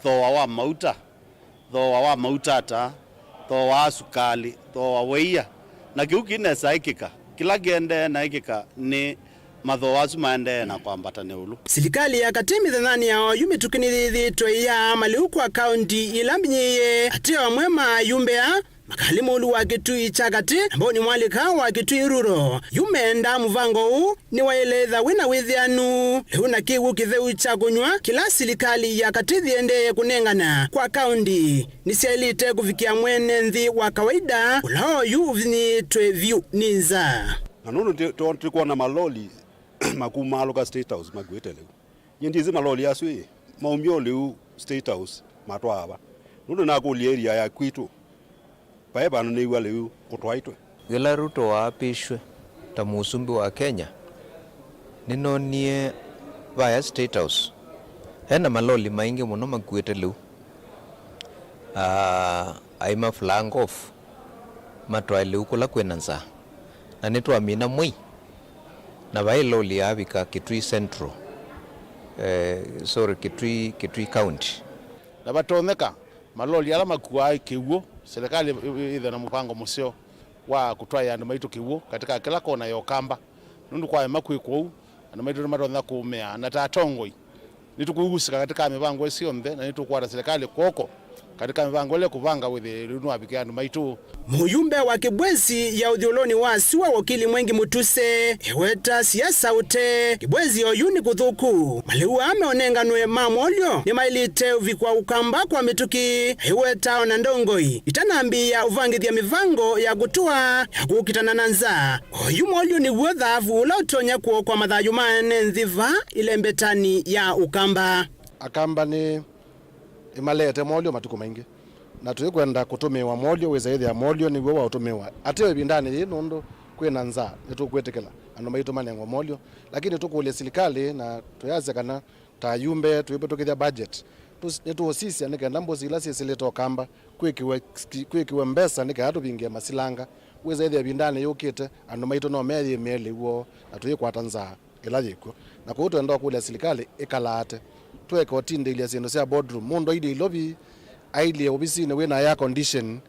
thooa wa mauta, thooa wa mauta ata, thooa wa sukalĩ, thooa wa ia. Na kĩu kĩnesa ĩkĩka. Kĩla kĩendee na ĩkĩka nĩ mathooa asu maendee na kwambata na ĩũlũ. Silikalĩ ya katĩ mĩthenyanĩ ya oyu mĩtũkĩ nĩyĩthĩĩtwe ĩyaa malĩu kwa kaunti ila mbinyĩĩe. Ateo amwe ma ayumbe aa, Makali Mũlu wa Kitui kya Katĩ na Mboni Mwalika wa Kitui Rural, yu meendaa mũvango ũũ nĩwaĩle ĩtha wĩ na wĩthĩanu. Lĩu na kĩw'ũ kĩtheu kya kũnyw'a kĩla silikalĩ ya katĩ yĩendee kũnengana kwa kaunti nĩsyaĩlĩte kũvikĩa mwene nthĩ wa kawaida, ũla oyu ũvinyĩĩtwe vyũ nĩ nzaa. Na nũndũ tĩ-, tũ-, tũkwona maloli makumaalũka State House makuĩte lĩu. Nyie ndyĩsĩ maloli asu ĩ, maumie o lĩu State House matwaa va? Nũndũ nakũlya area ya kwitũ, vaĩ vandũ nĩw'a lĩu kũtwaĩtwe. Yĩla Ruto waapishwe ta mũsumbĩ wa Kenya, nĩnonie Vaya State House, ena maloli maingĩ mũno makuĩte lĩu. Ah, aima flag off, matwae lĩu kũla kwĩna nzaa. Na nĩtwamina mwei, na vai loli yaavika Kitui Central, eh, sorry, Kitui, Kitui County. Na vatonyeka, maloli ala makuaa kĩw'ũ, serikali ĩ-, ĩ-, ĩthe na mũvango mũseo wa kũtwaĩa andũ maitũ kĩw'ũ katika kĩla kona ya Ũkamba. Nũndũ kwaema kwĩkwa ũu, andũ maitũ nĩmatonya kũũmĩa, na ta atongoi, nĩtũkũusĩka katika mĩvango ĩsu yonthe, na nĩtũkwata serikali kw'oko katika mĩvango ĩla ĩkũvanga wĩthĩe nĩwavikĩa andũ maitũ. Mũyumbe wa Kibwezi ya ũthyũlũnĩ wa sua Wakili Mwengi Mutuse eweta siasa ũte Kibwezi oyu nĩ kũthũku. Malĩu aa meũnenganwe ma mwolyo nĩmaĩlĩte ũvikwa Ũkamba kwa mĩtũkĩ, aiweta ona ndongoi itanambĩĩa ũvangĩthya mĩvango ya kũtũa ya kũkitana na nzaa. Oyu mwolyo nĩw'o thaavu ũla ũtonya kũokwa mathayũ ma ene nthĩ va ĩlembetanĩ ya Ũkamba. Akamba nĩ ĩmaleete mwolyo matukũ maingĩ, na tũikwenda kũtũmĩĩwa mwolyo, wĩsa ĩthĩa mwolyo nĩw'o waũtũmĩwa. Ateo ĩvindanĩ yĩĩ, nũndũ kwĩna nzaa, nĩtũkwĩtĩkĩla andũ maitũ manengwe mwolyo, lakini tũkũlya silikalĩ na tũyasya kana ta ayumbe tũivĩtũkĩthya budget, tũs-, nĩtũũsisya nĩ kenda mbũsi ila syĩsĩlĩte Ũkamba kwĩkĩwe, kwĩkĩwe mbesa nĩ kenda tũvingĩe masilanga. Wĩsa ĩthĩa ĩvindanĩ yũkĩte, andũ maitũ no meyĩmĩe lĩu woo na tũikwata nzaa ĩla yĩkw'o. Na kwoou twenda kũlya silikalĩ ĩkalaate, tũeke ũtindĩĩlya syĩndũ sya boardroom. Mũndũ ailyĩ Ilovi, ailyĩ ovisinĩ wĩna air condition,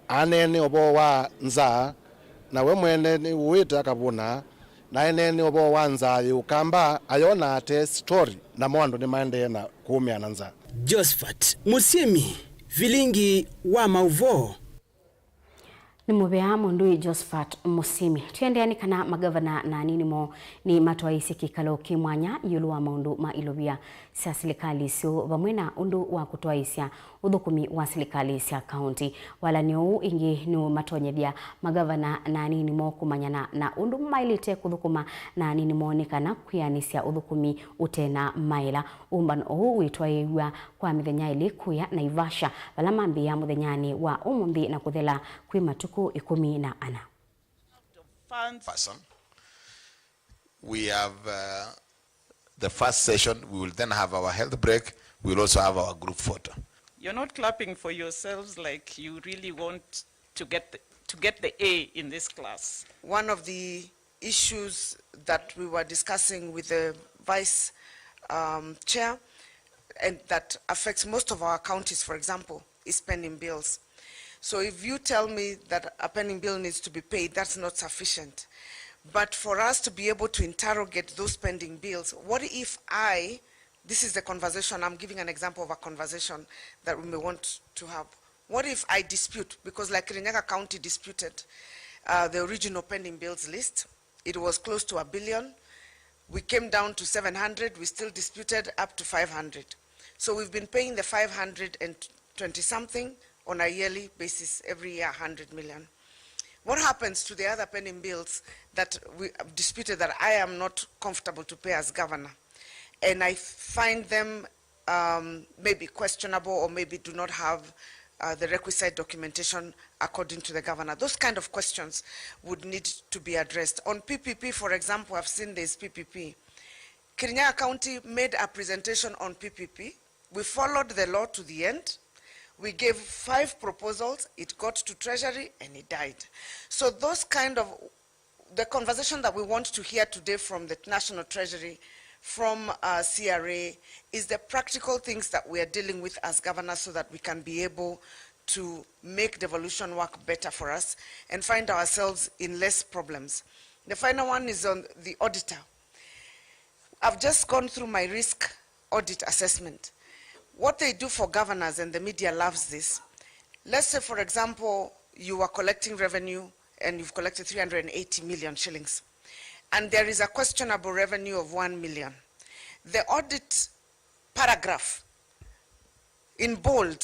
aneene ũvoo wa nzaa, na we mwene nĩwũĩte akavũna, na aneene ũvoo wa nzaa yĩ Ũkamba, ayona ate story, namo andũ nĩmaendee na kũũmĩa na nzaa. Josephat Mũsyĩmi, vilingi wa maũvoo. Nĩ mũvea mũndũi Josephat Mũsyĩmi. Tũendeea nĩ kana magavana na anini moo nĩmatwaĩĩsye kĩkalo kĩ mwanya ĩũlũ wa maũndũ ma ilovia sya silikalĩ syoo vamwe na ũndũ wa kũtwaĩĩsya ũthũkũmi wa silikalĩ sya kaũnti. Walany'o ũũ ĩngĩ nĩũmatonyethya magavana na anini moo kũmanyana na ũndũ maĩlĩte kũthũkũma na anini moo nĩ kana kwĩanĩsya ũthũkũmi ũte na maĩla. Ũmbano ũũ wĩtwaĩĩw'a kwa mĩthenya ĩlĩ kũya Naivasha, vala mambĩĩa mũthenyanĩ wa ũmũnthĩ na kũthela kwĩ matukũ ĩkũmi na ana. Person. We have, uh, the first session, we will then have our health break, we will also have our group photo. You're not clapping for yourselves like you really want to get the, to get the A in this class. One of the issues that we were discussing with the vice, um, chair, and that affects most of our counties, for example, is pending bills. So if you tell me that a pending bill needs to be paid, that's not sufficient. But for us to be able to interrogate those pending bills, what if I, this is the conversation, I'm giving an example of a conversation that we may want to have. What if I dispute, because, like, Kirinyaga County disputed, uh, the original pending bills list. It was close to a billion. We came down to seven hundred, we still disputed up to five hundred. So we've been paying the five hundred and twenty something on a yearly basis, every year a hundred million. What happens to the other pending bills that we disputed that I am not comfortable to pay as governor? And I find them, um, maybe questionable or maybe do not have, uh, the requisite documentation according to the governor. Those kind of questions would need to be addressed. On P P P, for example, I've seen this P P P. Kirinyaga County made a presentation on P P P. We followed the law to the end. We gave five proposals. It got to Treasury and it died. So those kind of, the conversation that we want to hear today from the National Treasury, from, uh, C R A, is the practical things that we are dealing with as governors so that we can be able to make devolution work better for us and find ourselves in less problems. The final one is on the auditor. I've just gone through my risk audit assessment. What they do for governors, and the media loves this, let's say, for example, you are collecting revenue and you've collected three hundred and eighty million shillings, and there is a questionable revenue of one million. The audit paragraph in bold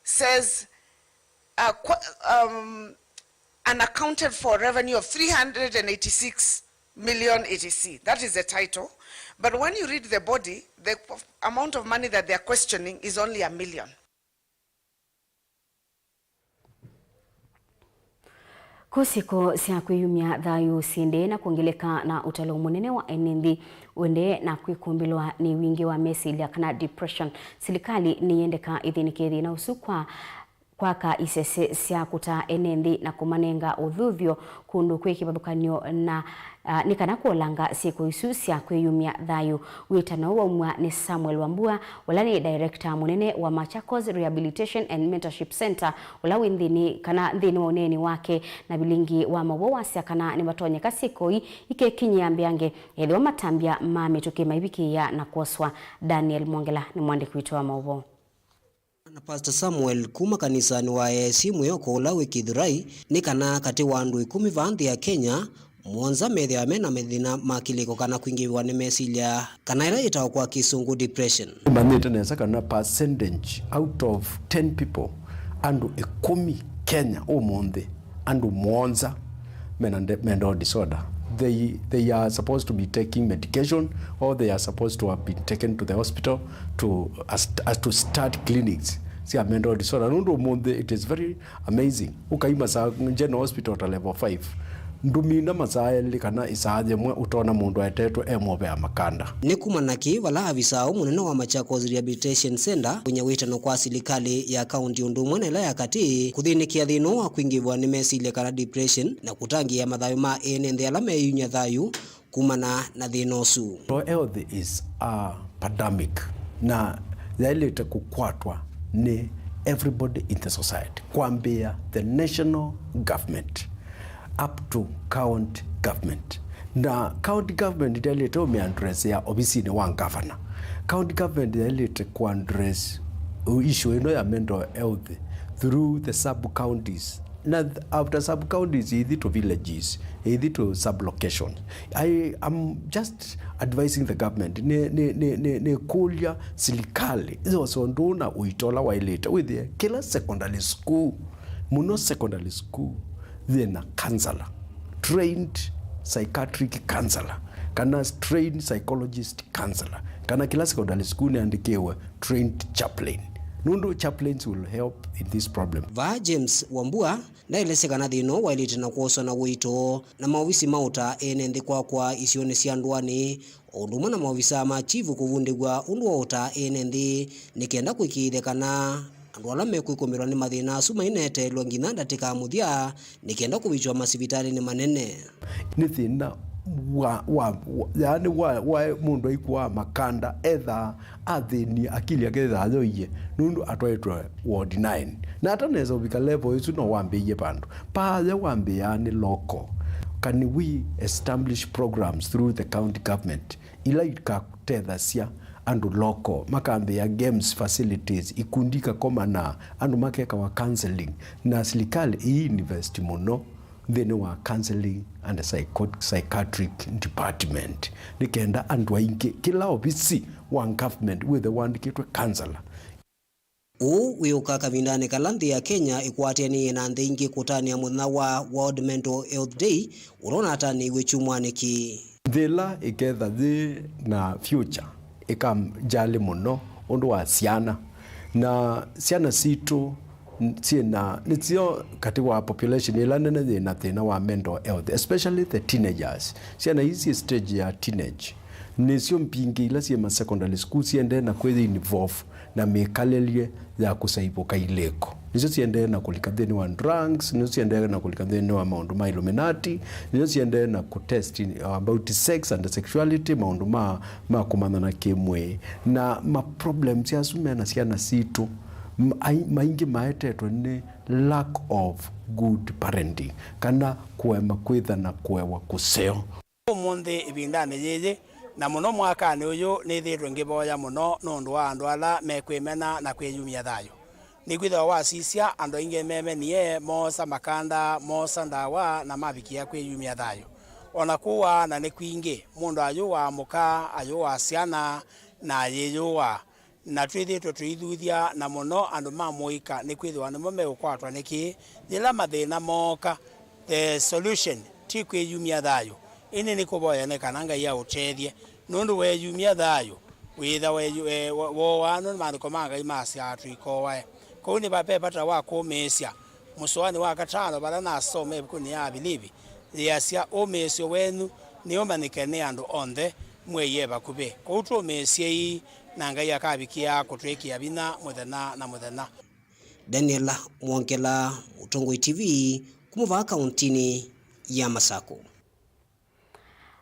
says, uh, qu-, um, "Unaccounted for revenue of three hundred and eighty-six million A T C." That is the title. But when you read the body, the amount of money that they are questioning is only a million. Kũsiko sya kwĩyumya thayũ syĩndee na kwongeleka na ũtalo mũnene wa ene nthĩ Ũendee na kwĩkũmbĩlwa nĩ wingĩ wa mesilya kana depression, silikalĩ nĩyendeka ĩthĩnĩke thĩna ũsu kwa kwaka isese sya kũtaa ene nthĩ na kũmanenga ũthuthyo kũndũ kwĩ kĩvathũkany'o na, ah, nĩ kana kũolanga syĩko isu sya kwĩyumya thayũ. Wĩtano waumw'a nĩ Samuel Wambua, ũla nĩ director mũnene wa Machakos Rehabilitation and Mentorship Center, ũla wĩ nthĩnĩ, kana nthĩnĩ wa ũneeni wake na vilingi wa maũvoo wasya kana nĩvatonyeka syĩko ii ikekinyĩa mbeange ethĩwa matambya ma mĩtũkĩ maivikĩĩa na kwoswa. Daniel Mwongela nĩ mwandĩki witũ wa maũvoo. Na Pastor Samuel kuma kanisanĩ wa A I C mwĩoko ũla wĩ Githurai, nĩ kana katĩ wa andũ ĩkũmi vaa nthĩ ya Kenya, mũonza methĩawa me na mathĩna ma kĩlĩko kana kwingĩvĩwa nĩ mesilya, kana ĩla yĩtawa kwa Kĩsũngũ depression. Nĩmanyĩte nesa kana percentage out of ten people, andũ ĩkũmi Kenya ũmũnthĩ, andũ mũonza mena nde-, mental disorder. They, they are supposed to be taking medication, or they are supposed to have been taken to the hospital to, as, as to start clinics sya mental disorder. Nũndũ ũmũnthĩ, it is very amazing. Ũkaima saa General Hospital ta level five. Ndũmina masaa elĩ kana ĩsaa yĩmwe ũtonya mũndũ aetetwe e mũvea makanda. Nĩ kuma na kĩ vala avisaa ũũ mũnene wa Machakos Rehabilitation Center kũnya wĩtano kwa silikalĩ ya kaunti ũndũ ũmwe na ĩla ya katĩ kũthĩnĩkĩa thĩna ũũ wa kwingĩvwa nĩ mesilya kana depression na kũtangĩĩa mathayũ ma ene nthĩ ala meyumya thayũ kumana na thĩna ũsu. Mental health is a pandemic na yaĩlĩte kũkwatwa nĩ everybody in the society, kwambĩĩa the national government up to county government. Na county government ndyaĩlĩte ũmĩaddress ya ovisinĩ wa ngavana. County government yaĩlĩte kũaddress issue ĩno ya mental health through the sub counties. Na th-, after sub counties, ithi to villages, ithi to sub locations. I am just advising the government, nĩ, nĩ, nĩ, nĩ, nĩ kũlya silikalĩ yose ũndũ na ũito ũla waĩlĩte. Wĩthĩe kĩla secondary school, mũno secondary school, yĩna counselor, trained psychiatric counselor, kana trained psychologist counselor, kana kĩla secondary school nĩandĩkĩwe trained chaplain. Nũndũ chaplains will help in this problem. Vaa James Wambua ndaelesya kana thĩna ũũ waĩlĩte na kwoswa na ũito na maovisi ma ũtaa ene nthĩ kwakwa isionĩ sya ndũanĩ, o ũndũ ũmwe na maovisa ma chifu kũvundĩw'a ũndũ wa ũtaa ene nthĩ nĩ kenda kũĩkĩĩthya kana andũ ala mekwĩkũmbĩlwa nĩ mathĩna asu maineteelwa nginya ndatĩka ya mũthya nĩ kenda kũvikĩwa masivitalĩnĩ manene. Nĩ thĩna wa, wa, wa, yaani wa, wa mũndũ aikuaa makanda, ethaa athĩnie, akili yake yĩthaa yoie, nũndũ atwaĩtwe ward nine. Na atanesa ũvika level ĩsu, no wambĩĩie vandũ. Paaya wambĩĩaa nĩ local. Can we establish programs through the county government ila ikatethasya andũ local, makambĩĩa games facilities, ikundi ikakomana, andũ makekawa counseling, na silikalĩ ĩi invest mũno nthĩnĩ wa counseling and psycho-, psychiatric department, nĩ kenda andũ aingĩ, kĩla ovisi wa government wĩthwe wandĩkĩtwe counselor. Ũũ wĩũka kavindanĩ kala nthĩ ya Kenya ĩkwatĩanĩie na nthĩ ingĩ kũtanĩa mũthenya wa World Mental Health Day, ũla ũnatanĩiw'e kyumwanĩ kĩĩ. Nthĩ ĩla ĩketha yĩ na future ĩkanjalĩ mũno ũndũ wa syana. Na syana sitũ n-, syĩ na, nĩsyo katĩ wa population ĩla nene yĩ na thĩna wa mental health, especially the teenagers. Syana ii syĩ stage ya teenage. Nĩsyo mbingĩ ila syĩ ma secondary school syendee na kwĩyĩ involve na mĩkalĩlye ya kũsaivũka ilĩko. Nĩsyo siendee na kũlika nthĩnĩ wa drugs, nĩsyo siendee na kũlika nthĩnĩ wa maũndũ ma Illuminati, nĩsyo siendee na kũtest about sex and sexuality, maũndũ ma, ma kũmanyana kĩ-mwĩĩ. Na ma problems asu me na syana sitũ, m-, ai-, maingĩ maetetwe nĩ lack of good parenting, kana kũema kwĩtha na kũewa kũseo. Ũmũnthĩ, ĩvindanĩ yĩĩ, na mũno mwakanĩ ũyũ, nĩthĩĩtwe ngĩvoya mũno nũndũ wa andũ ala mekwĩmena na kwĩyumya thayũ. Nĩkwĩthĩwa wasisya, andũ aingĩ memenie, moosa makanda, moosa ndawa, na mavikĩa kwĩyumya thayũ. O na kũaa na nĩ kwingĩ, mũndũ ayũwaa mũka, ayũwaa syana, na ayĩyũaa. Na twĩthĩĩtwe tũithuthya, na mũno andũ ma mũika, nĩkwĩthĩwa nĩmo meũkwatwa nĩ kĩĩ. Yĩla mathĩna mooka, the solution ti kwĩyumya thayũ, ĩndĩ nĩ kũvoya nĩ kana Ngai aũtethye, nũndũ weeyumya thayũ, wĩtha weyu-, e, wo-, wooaa, nũndũ maandĩko ma Ngai masyaa tũikoae. Kwoou nĩ va-, ve vata wa kũmĩĩsya. Mũsoanĩ wa katano, vala nasoma ĩvukunĩ ya Avilivi, yĩasya, "Ũmĩĩsyo wenyu nĩũmanyĩke nĩ andũ onthe." Mwei e vakuvĩ, kwoou tũũmĩĩsyei, na Ngai akavikĩa kũtwĩkĩa vinya mũthenya na mũthenya. Daniel Mwongela, Mũtongoi T V, kuma vaa kauntinĩ ya Masakũ.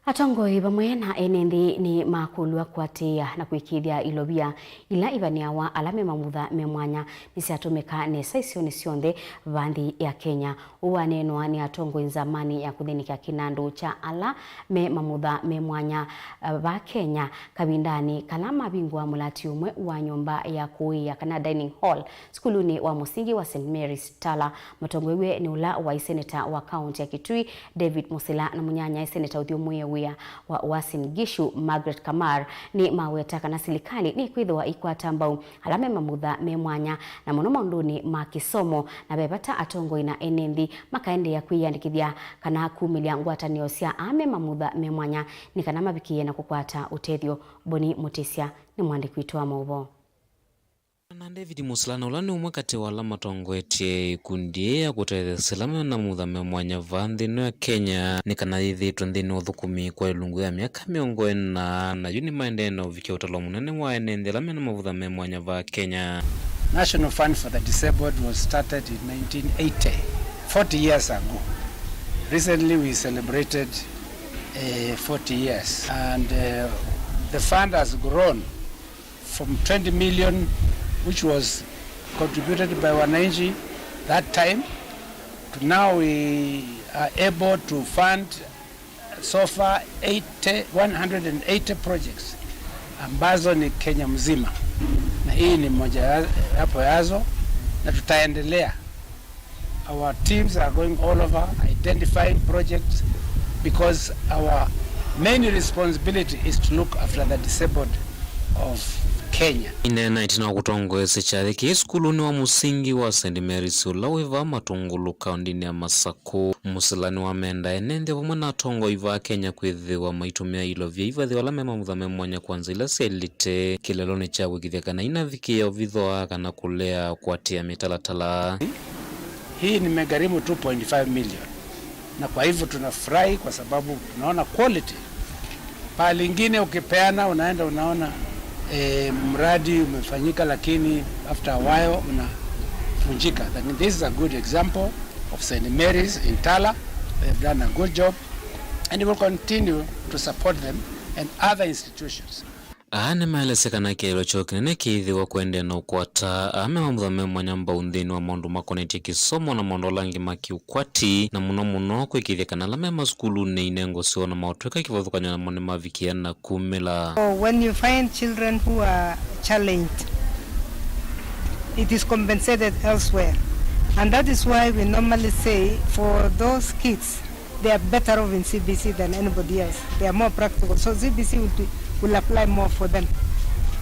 Atongoi vamwe na ene nthĩ nĩ makũlw'a kũatĩĩa na kũĩkĩĩthya ilovia ila ivanĩawa ala me mamutha me mwanya nĩsyatũmĩka nesa isionĩ syonthe va nthĩ ya Kenya. Ũu waneenwa nĩ atongoi nzamanĩ ya kũthĩnĩkya kĩnandũ kya ala me mamutha me mwanya, eh, va Kenya kavindanĩ kala mavingũa mũlati ũmwe wa nyũmba ya kũĩĩa kana dining hall sukulunĩ wa mũsingi wa Saint Mary's Tala. Matongoew'e nĩ ũla waĩ seneta wa kaunti ya Kitui, David Musila, na mũnyanyae seneta ũthyũmũĩe wĩa wa Uasin Gishu, Margaret Kamar, nĩ maweta kana silikalĩ nĩkwĩthĩwa ĩikwata mbau ala me mamutha me mwanya, na mũno maũndũnĩ ma kĩsomo, na ve vata atongoi na ene nthĩ makaendeea kwĩyĩandĩkĩthya kana kumĩlya ngwatanĩo sya aa me mamutha me mwanya nĩ kana mavikĩĩe na kũkwata ũtethyo. Boni Mũtĩsya nĩ mwandĩki witũ wa maũvoo. Na David Musila, na ũla nĩ ũmwe katĩ wa ala matongoetye ĩkundi yĩĩ ya kũtetheesya ala me na mamutha me mwanya vaa nthĩ ĩno ya Kenya, nĩ kana yĩthĩĩtwe nthĩnĩ wa ũthũkũmi kwa ĩlungu ya myaka mĩongo ĩna, na yu nĩmaendee na ũvikĩa ũtalo mũnene wa ene nthĩ ala me na mamutha me mwanya vaa Kenya. National Fund for the Disabled was started in nineteen eighty, forty years ago. Recently we celebrated, eh, forty years, and, eh, the fund has grown from twenty million, which was contributed by wananchi that time, to now we are able to fund so far eighty, one hundred and eighty projects ambazo ni Kenya mzima, na hii ni moja ya-, yapo yazo, na tutaendelea. Our teams are going all over identifying projects because our main responsibility is to look after the disabled of Kenya. Ĩneena ĩtina wa kũtongoesya kyathĩ kĩĩ sukulunĩ wa mũsingi wa Saint Mary's ũla wĩ vaa Matũngũlũ kaũndĩnĩ ya Masakũ, Musila nĩwamenda ene nthĩ vamwe na atongoi vaa Kenya kwĩthĩwa maitũmĩa ilovia ivathĩwa ala me mamutha me mwanya kwa nzĩa ila syaĩlĩte kĩlelonĩ kya kũĩkĩĩthya kana inavikĩĩa ũvithyo kana kũlea kũatĩĩa mĩtalatala. Hii nimegharimu two point five million, na kwa hivyo tunafurahi kwa sababu tunaona quality. Pahali ingine ukipeana, unaenda unaona, eh, mradi umefanyika, lakini after a while unavunjika. Lakini this is a good example of Saint Mary's in Tala. They have done a good job and we will continue to support them and other institutions. Aa nĩmaelesya kana kĩeleelo kyoo kĩnene kĩĩthĩwa kũendeea na ũkwata aa me mamutha me mwanya mbau nthĩnĩ wa maũndũ makonetye kĩsomo na maũndũ ala angĩ ma kĩũkwati, na mũno mũno kwĩkĩĩthya kana ala me masukulunĩ inengo syoo na maũtw'ĩka kĩvathũkany'o namo nĩmavikĩa na kumĩla. So when you find children who are challenged, it is compensated elsewhere. And that is why we normally say for those kids, they are better off in C B C than anybody else. They are more practical. So C B C will be, will apply more for them.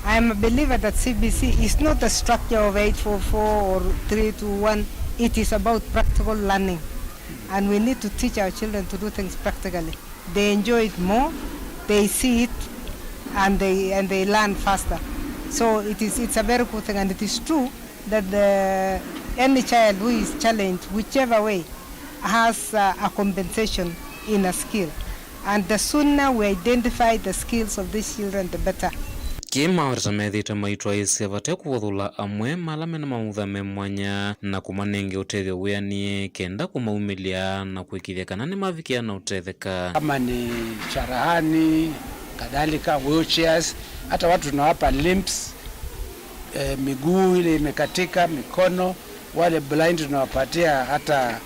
I am a believer that C B C is not a structure of eight four four or three two one. It is about practical learning. And we need to teach our children to do things practically. They enjoy it more, they see it, and they, and they learn faster. So it is, it's a very good thing, and it is true that the, any child who is challenged, whichever way, has, uh, a compensation in a skill. And the sooner we identify the skills of these children, the better. Kĩĩ maweta methĩĩtwe maitwaĩĩsya vate kũvothũla amwe ma ala mena mamutha me mwanya na kũmanenge ũtethyo wĩanĩe kenda kũmaumĩlya na kũĩkĩĩthya kana nĩmavikĩa na ũtetheka. Kama ni charahani, kadhalika, wheelchairs, hata watu tunawapa limps, eh, miguu ile imekatika, mikono, wale blind tunawapatia hata,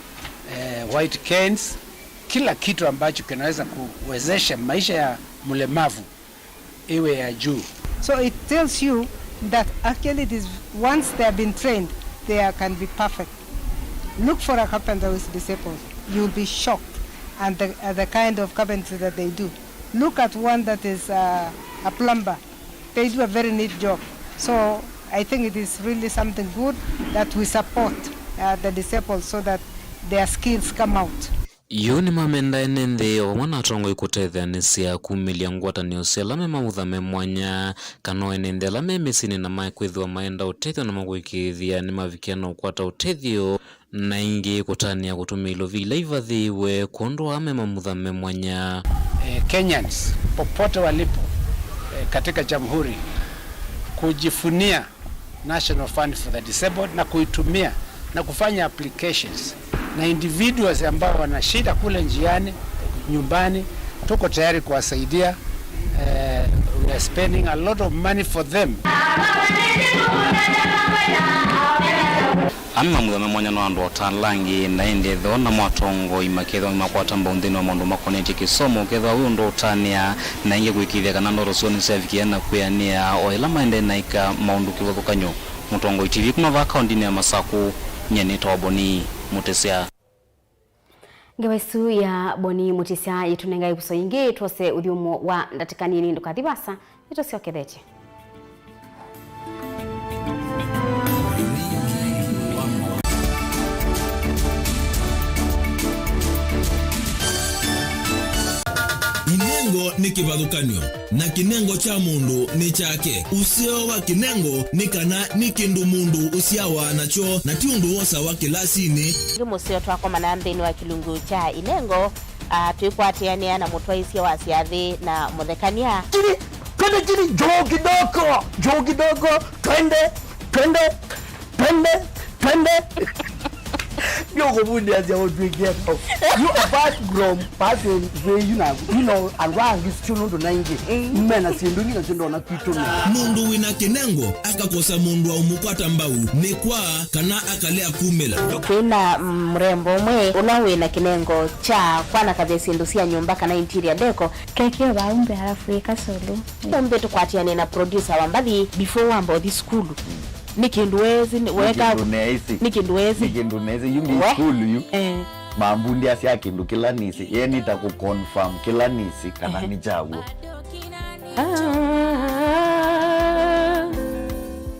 eh, white canes, kila kitu ambacho kinaweza kuwezesha maisha ya mlemavu iwe ya juu. So it tells you that actually it is, once they have been trained, they are, can be perfect. Look for a carpenter who is disabled. You'll be shocked at the, at the kind of carpentry that they do. Look at one that is, uh, a plumber. They do a very neat job. So I think it is really something good that we support, uh, the disabled so that their skills come out. Yu nĩmamenda ene nthĩ o vamwe na atongoi kũtetheanĩsya kumĩlya ngwatanĩo sya ala me mamutha me mwanya, kana o ene nthĩ ala me mĩsyĩnĩ na makwĩthĩwa maenda ũtethyo na makũĩkĩĩthya nĩmavikĩa na ũkwata ũtethyo. Na ĩngĩ kũtanĩa kũtũmĩa ilovia ila ivathĩĩwe kwondũ wa aa me mamutha me mwanya. eh, Kenyans popote walipo, eh, katika jamhuri kujivunia National Fund for the Disabled na kuitumia na kufanya applications, na individuals ambao wana shida kule njiani, nyumbani, tuko tayari kuwasaidia. Eh, we are spending a lot of money for them. Amemamutha me mwanya no andũ o ta ala angĩ, na ĩndĩ ethĩwa na mwatongoi makethĩwa makwata mbau nthĩnĩ wa maũndũ makonetye kĩsomo, ũkethĩwa wĩ ũndũ ũtanĩa na ĩngĩ kũĩkĩĩthya kana ndoto syoo nĩsyavikĩa na kwĩanĩa o ĩla maendee na ĩka maũndũ kĩvathũkany'o. Mũtongoi T V kuma vaa kaũndĩnĩ ya Masaku, nyie nĩtawa Boni Mũtĩsya. Ngewa ĩsu ya Boni Mũtĩsya yĩtũnenga ĩvuso yĩngĩ twose ũthyũmũo wa ndatĩka nini. Ndũkathi vaasa, nĩtũsyokethetye. Inengo nĩ kĩvathũkany'o, na kĩnengo kya mũndũ nĩ kyake. Ũseo wa kĩnengo nĩ kana nĩ kĩndũ mũndũ ũsyawa nakyo, na ti ũndũ wosawa kĩlasinĩ. Ĩngĩ mũseo twakomana nthĩnĩ wa kĩlungu kya inengo, ah, twĩkwatĩanĩa na mũtwaĩsya wa syathĩ na mũthekany'a. Chini, twende chini, juu kidogo, juu kidogo, twende, twende, twende, twende. Ndio kuvundia sia utwikia. You apart from passing where you know, you know, and why is still not naingi. Mena sindu ngi na sindu na kwitũ. Mũndũ wĩna kĩnengo akakosa mũndũ wa ũmũkwata mbau, nĩ kwa kana akalea kumĩla. Twĩna, mm, mũrembo ũmwe ũla wĩna kĩnengo kya kwanakavya syĩndũ sya nyũmba kana interior deco. Keke vaa umbe halafu ĩka solo. Umbe tũkwatiane na producer wa mbathi before wamba ũthi sukulu. Nĩ kĩndũ wezi, nĩ weka, kĩndũ neesi. Nĩ kĩndũ wezi. Nĩ kĩndũ neesi, yu ngi sukulu yu. Eh. Mambundĩasya kĩndũ kĩla nĩsĩ, ye nĩta kũ confirm kĩla nĩsĩ kana nĩ kyaw'o. Ah.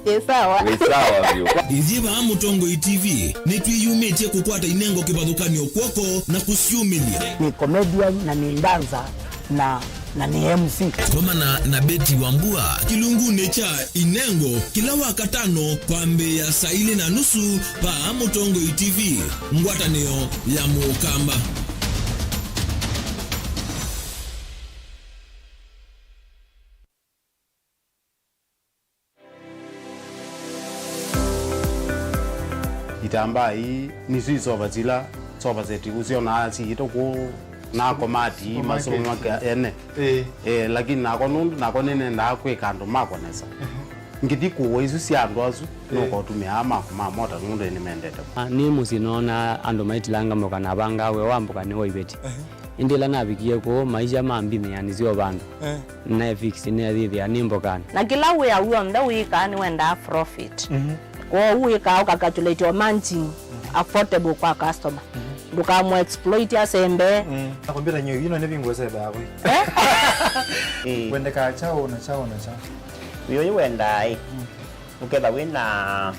Ĩ sawa. Wĩ sawa vyũ. Ithyĩ vaa Mũtongoi T V nĩtwĩyumĩtye kũkwata inengo kĩvathũkany'o kw'oko na kũsyumĩlya. Nĩ comedian na nĩ dancer na, na nĩ M C. Komana na Betty Wambua kĩlungunĩ kya Inengo kĩla Wakatano kwambĩĩa saa ilĩ na nusu vaa Mũtongoi T V, ngwatanĩo ya Mũkamba. Itambaa ii nĩsyo isova sila sofa set ũsyonaa siĩtwe kũu na komati masomo make ene. Ĩĩ. Eh, lakini nakwa nũndũ nakwa nĩnendaa kwĩka andũ makwa nesa. Ngĩthi kũũa isu sya andũ asu, nũkotũmĩa makwa ma mota nũndũ nĩmendete. Ah, nĩ mũsyĩ noona andũ maitilanga mboka na vangaa wĩa wa mboka nĩ wa iveti. Ĩndĩ ĩla navikie kũu, maisha mambimĩanĩsya o vandũ. Eh. Naefix neethĩthĩa nĩ mbokanĩ. Na kĩla wĩa w'onthe wĩkaa nĩwendaa profit. Mhm. Kwoou wĩkaa ũkacalculate o managing affordable kwa customer. Mhm. Ndũkamũ exploit asembe. Mm. Na kompyuta nyo ino nĩ vingu sembe yako. Eh? Eh. Wendekaa chao na chao na chao. Wĩũyũ wendaa ĩ. Mm. Ũketha wĩna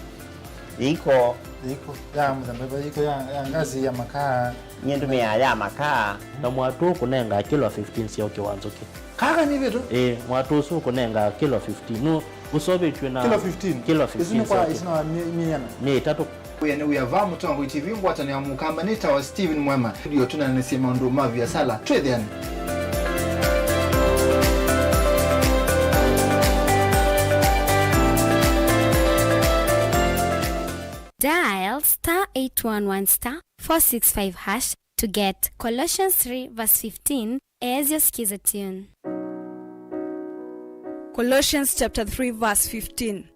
Yĩiko. Yĩiko ya mũthemba ĩva? Yĩiko ya, ya ngasi, ya makaa? Nyie ndũmĩaa ya makaa. Na mwatũ ũkũnengaa kilo fifteen sya ũkĩ wa nzũkĩ. Kaka nĩ vitu? Ĩĩ, mwatũ ũsu ũkũnengaa kilo fifteen. Nũ, ũseũvĩtw'e na kilo fifteen? Kilo fifteen. Isu nĩ kwa, sya ũkĩ. Isu nĩ wa mi-, mĩana? Mĩĩ ĩtatũ. Wĩa nĩ wĩa vaa Mũtongoi T V, ngwatanĩo ya Mũkamba, nĩtawa Steven Mwema. Ndio tũnanĩsye maũndũ ma viasala. Twĩthĩane. Dial star eight one one star four six five hash to get Colossians three verse fifteen as your skiza tune. Colossians chapter three verse fifteen.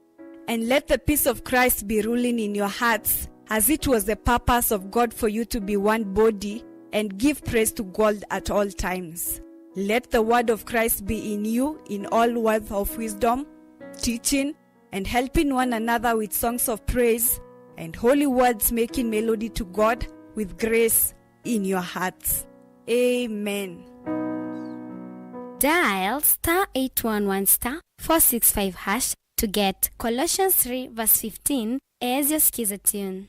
And let the peace of Christ be ruling in your hearts, as it was the purpose of God for you to be one body, and give praise to God at all times. Let the word of Christ be in you in all words of wisdom, teaching, and helping one another with songs of praise and holy words, making melody to God with grace in your hearts. Amen. Dial star eight one one star four six five hash to get Colossians three verse fifteen as your skiza tune.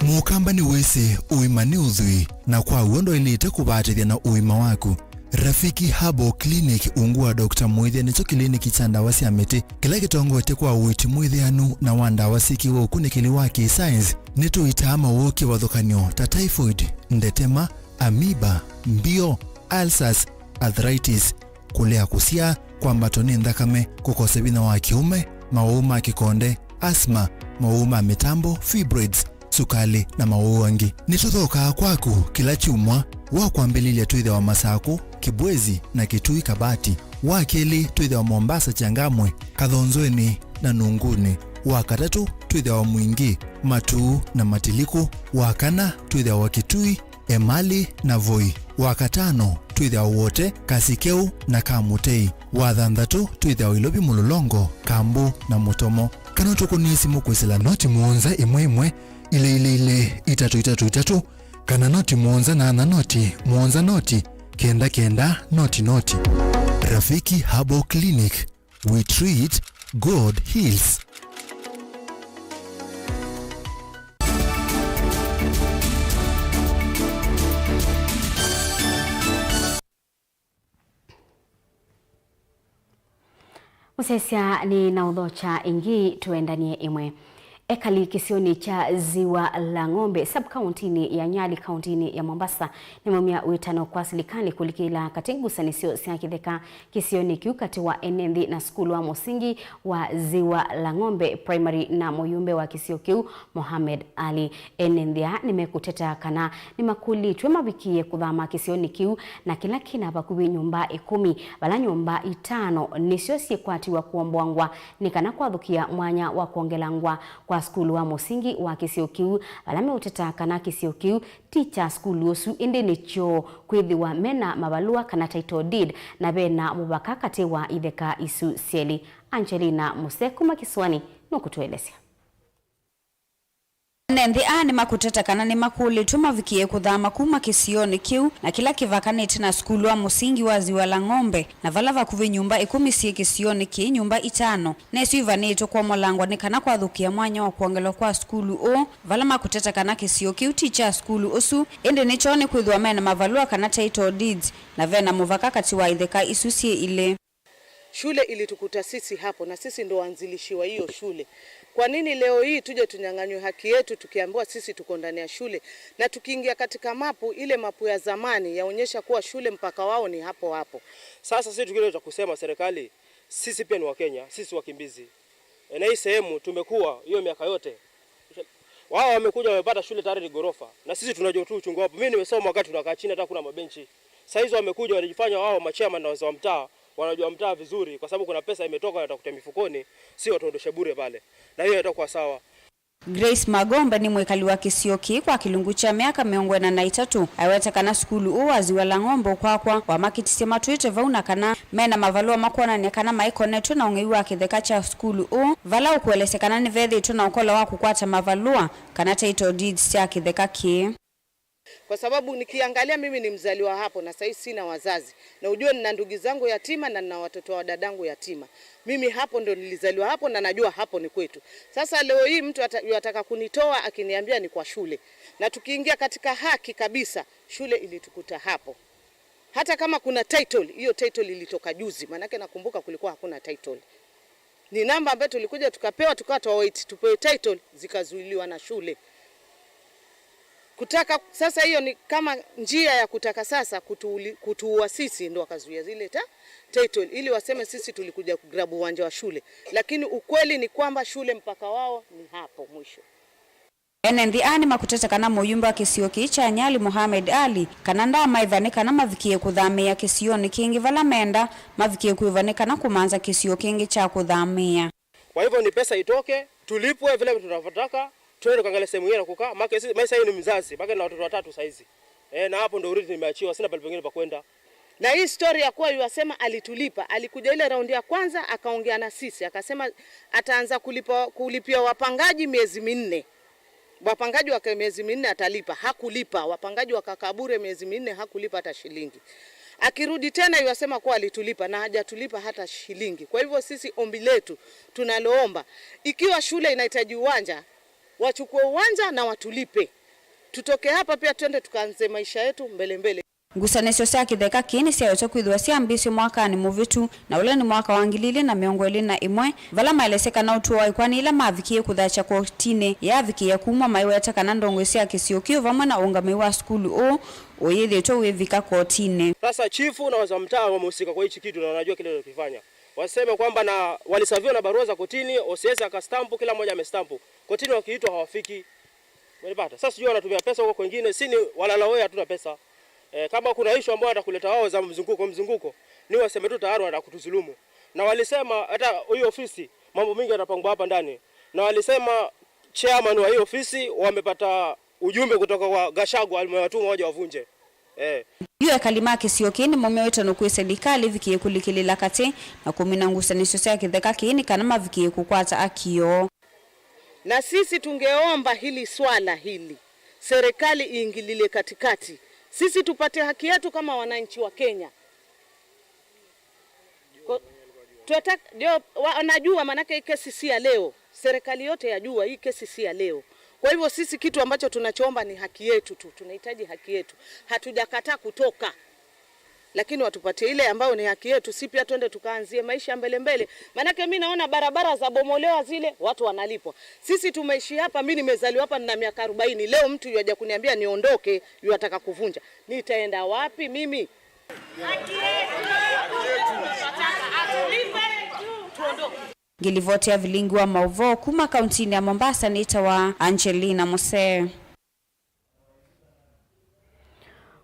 Mũkamba nĩwĩsĩ ũima nĩ ũthwii, na kwa w'o ndwaĩlĩte kũvatĩthya na ũima waku. Rafiki Herbal Clinic, ungu wa Doctor Mwĩthĩa, nĩkyo kĩliniki kya ndawa sya mĩtĩ kĩla kĩtongoetye kwa ũiiti mwĩthĩanu na wa ndawa syĩkĩĩwe ũkunĩkĩli wa kĩ-science. Nĩtũitaa mawũũ kĩvathũkany'o ta typhoid, ndetema, amoeba, mbio, ulcers, arthritis, kũlea kũsyaa, kwambatwa nĩ nthakame, kũkosa vinya wa kĩũme, mawũũ ma kĩkonde, asthma, mawũũ ma mĩtambo, fibroids, sukalĩ, na mawũũ angĩ. Nĩtũthookaa kwaku kĩla kyumwa. Wa kwambĩlĩlya twĩthĩawa Masakũ, Kibwezi, na Kitui Kabati. Wa kelĩ twĩthĩawa Mombasa, Changamwe, Kathonzweni, na Nunguni. Wa katatũ twĩthĩawa Mwingi, Matuu, na Matiliku. Wa kana twĩthĩawa Kitui, Emali, na Voi. Wa katano twĩthĩawa Wote, Kasikeu, na Kamutei. Wa thanthatũ twĩthĩawa Ilovi, Mũlolongo, Kambu, na Mũtomo. Kana ũtũkũnĩe simũ kwĩsĩla noti mũonza ĩmwe ĩmwe, ilĩ ilĩ ilĩ, itatũ itatũ itatũ, kana noti mũonza nana noti mũonza noti kenda kenda noti noti. Rafiki Herbal Clinic, we treat, God heals. Mũsyaĩĩsya nĩ na ũthokya ĩngĩ, tũendanie ĩmwe. Ekali kĩsionĩ kya Ziwa la Ng'ombe, sub-kauntinĩ ya Nyali, kauntinĩ ya Mombasa, nĩmaumya wĩtano kwa silikalĩ kũlikĩla katĩ ngusanĩsyo sya kĩtheka kĩsionĩ kĩu katĩ wa ene nthĩ na sukulu wa mũsingi wa Ziwa la Ng'ombe Primary na mũyumbe wa kĩsio kĩu, Mohamed Ali. Ene nthĩ aa nĩmekũteta kana nĩmakũlĩtw'e mavikĩe kũthama kĩsionĩ kĩu, na kĩla kĩna vakuvĩ nyũmba ĩkũmi, vala nyũmba itano nĩsyo syĩkwatiwa kũomboangwa nĩ kana kwathũkĩa mwanya wa kwongelangwa kwa sukulu wa mũsingi wa kĩsio kĩu, vala meũteta kana kĩsio kĩu ti kya sukulu ũsu, ĩndĩ nĩ kyoo kwĩthĩwa mena mavalũa kana title deed, na vena mũvaka katĩ wa itheka isu syelĩ. Angelina Muse kuma kĩsũanĩ nũkũtũelesya. Ene nthĩ aa nĩmakũteta kana nĩmakũlĩtw'e mavikĩe kũthama kuma kĩsionĩ kĩu na kĩla kĩvakanĩte na sukulu wa mũsingi wa Ziwa la Ng'ombe, na vala vakuvĩ nyũmba ĩkũmi syĩ kĩsionĩ kĩĩ, nyũmba itano nesyo ivanĩtwe kwomolangwa nĩ kana kwathũkĩa mwanya wa kwongelwa kwa sukulu ũũ, vala makũteta kana kĩsio kĩu ti kya sukulu ũsu, ĩndĩ nĩ kyoo nĩkwĩthĩwa mena mavalũa kana title deeds, na vena mũvaka katĩ wa itheka isu syĩ ilĩ. Shule ilitukuta sisi hapo, na sisi ndo waanzilishi wa hiyo shule. Kwa nini leo hii tuje tunyang'anywe haki yetu tukiambiwa sisi tuko ndani ya shule? Na tukiingia katika mapu, ile mapu ya zamani yaonyesha kuwa shule mpaka wao ni hapo hapo. Sasa sisi tukile cha kusema serikali, sisi pia ni Wakenya, sisi wakimbizi. Na hii sehemu tumekuwa hiyo miaka yote. Wao wamekuja wamepata shule tayari ni ghorofa. Na sisi tunajua tu uchungu wapo. Mimi nimesoma wakati tunakaa chini hata kuna mabenchi. Saa hizo wamekuja wanajifanya wao machairman na wazee wa mtaa, wanajua mtaa vizuri kwa sababu kuna pesa imetoka watakutia mifukoni, si watuondoshe bure pale. Na hiyo itakuwa sawa. Grace Magombe nĩ mwĩkali wa kĩsio kĩĩ kwa kĩlungu kya myaka mĩongo ĩna na ĩtatũ. Aiweta kana sukulu ũũ wa Ziwa la Ng'ombe ũkwakwa wamakĩtisye matwĩte vau na kana mena mavalũa makwonany'a kana maikonetw'e na ũng'ei wa kĩtheka kya sukulu ũũ, vala ũkũelesya kana nĩvethĩĩtwe na ũkolo wa kũkwata mavalũa kana title deeds sya kĩtheka kĩĩ. Kwa sababu nikiangalia, mimi ni mzaliwa hapo na sahii sina wazazi, na ujue nina ndugu zangu yatima na nina watoto wa dadangu yatima. Mimi hapo ndo nilizaliwa hapo na najua hapo ni kwetu. Sasa leo hii mtu ata-, yataka kunitoa akiniambia ni kwa shule. Na tukiingia katika haki kabisa, shule ilitukuta hapo. Hata kama kuna title, hiyo title ilitoka juzi, maanake nakumbuka kulikuwa hakuna title. Ni namba ambayo tulikuja tukapewa, tukawa twa wait tupewe title, zikazuiliwa na shule. Kutaka sasa, hiyo ni kama njia ya kutaka sasa kutuuli-, kutuua sisi, ndo wakazuia zile ta-, title, ili waseme sisi tulikuja kugrab uwanja wa shule, lakini ukweli ni kwamba shule mpaka wao ni hapo mwisho. Ene nthĩ aa nĩmakũteta kana mũyumbe wa kĩsio kĩĩ kya Nyali, Mohamed Ali, kana ndaamaĩva nĩ kana mavikĩe kũthamĩĩa kĩsionĩ kĩngĩ vala menda mavikĩe kwĩva nĩ kana kũmanza kĩsio kĩngĩ kya kũthamĩĩa. Kwa hivyo ni pesa itoke, tulipwe vile tunavyotaka, tuende tukaangalia sehemu nyingine ya kukaa. Maana si-, maisha hii ni mzazi, maana na watoto watatu saizi. Eh, na hapo ndo already nimeachiwa, sina pale pengine pa kwenda. Na hii story ya kuwa yuasema alitulipa, alikuja ile raundi ya kwanza akaongea na sisi, akasema ataanza kulipa, kulipia wapangaji miezi minne. Wapangaji wake miezi minne atalipa, hakulipa. Wapangaji wakakaa bure miezi minne, hakulipa hata shilingi. Akirudi tena yuasema kuwa alitulipa na hajatulipa hata shilingi. Kwa hivyo sisi ombi letu tunaloomba, ikiwa shule inahitaji uwanja, wachukue uwanja na watulipe. Tutoke hapa pia twende tukaanze maisha yetu mbele mbele. Ngusanĩsyo sya kĩtheka kĩĩ nĩsyawetwe kwĩthĩwa syambĩĩsye mwakanĩ mũvĩtu, na ũla nĩ mwaka wa ngili ilĩ na mĩongo ĩlĩ na ĩmwe, vala maelesya kana ũtũo wa ĩkoani ila mavikie kũthasya kotinĩ yaavikĩĩa kumw'a, maiweta kana ndongoi sya kĩsio kĩu vamwe na ũngamĩi wa sukulu ũũ ũyĩthĩĩtwe wĩvika kotinĩ. Sasa chifu na wazee wa mtaa wamehusika kwa hichi kitu na wanajua kile wanakifanya. Waseme kwamba na walisaviwa na barua za kotini, O C S akastampu, kila mmoja amestampu. Kotini wakiitwa hawafiki. Umenipata? Sasa sijui wanatumia pesa huko kwengine, si ni walala wewe, hatuna pesa. Eh, kama kuna issue ambayo atakuleta wao za mzunguko, mzunguko, ni waseme tu tayari wanataka kutuzulumu. Na walisema hata hii ofisi, mambo mingi yanapangwa hapa ndani. Na walisema chairman wa hii ofisi wamepata ujumbe kutoka kwa Gachagua, alimewatuma waje wavunje. Eh. Yu ekali ma kĩsio kĩĩ nĩmaumya wĩtano kwĩ silikalĩ ĩvikĩe kũlikĩlĩla katĩ na kũmina ngusanĩsyo sya kĩtheka kĩĩ nĩ kana mavikĩe kũkwata haki yoo. Na sisi tungeomba hili swala hili, serikali iingililie katikati, sisi tupate haki yetu kama wananchi wa Kenya. Ko-, twata-, ndio, wa-, wanajua, manake hii kesi si ya leo. Serikali yote yajua hii kesi si ya leo. Kwa hivyo sisi kitu ambacho tunachoomba ni haki yetu tu, tunahitaji haki yetu. Hatujakataa kutoka. Lakini watupatie ile ambayo ni haki yetu, si pia twende tukaanzie maisha mbele mbele. Manake mi naona barabara za bomolewa zile, watu wanalipwa. Sisi tumeishi hapa, mi nimezaliwa hapa, nina miaka arobaini. Leo mtu yuaja kuniambia niondoke, yuataka kuvunja. Nitaenda wapi mimi? Ngilivoti ya vilingi wa maũvoo kuma kauntinĩ ya Mombasa nĩtawa Angelina Musee.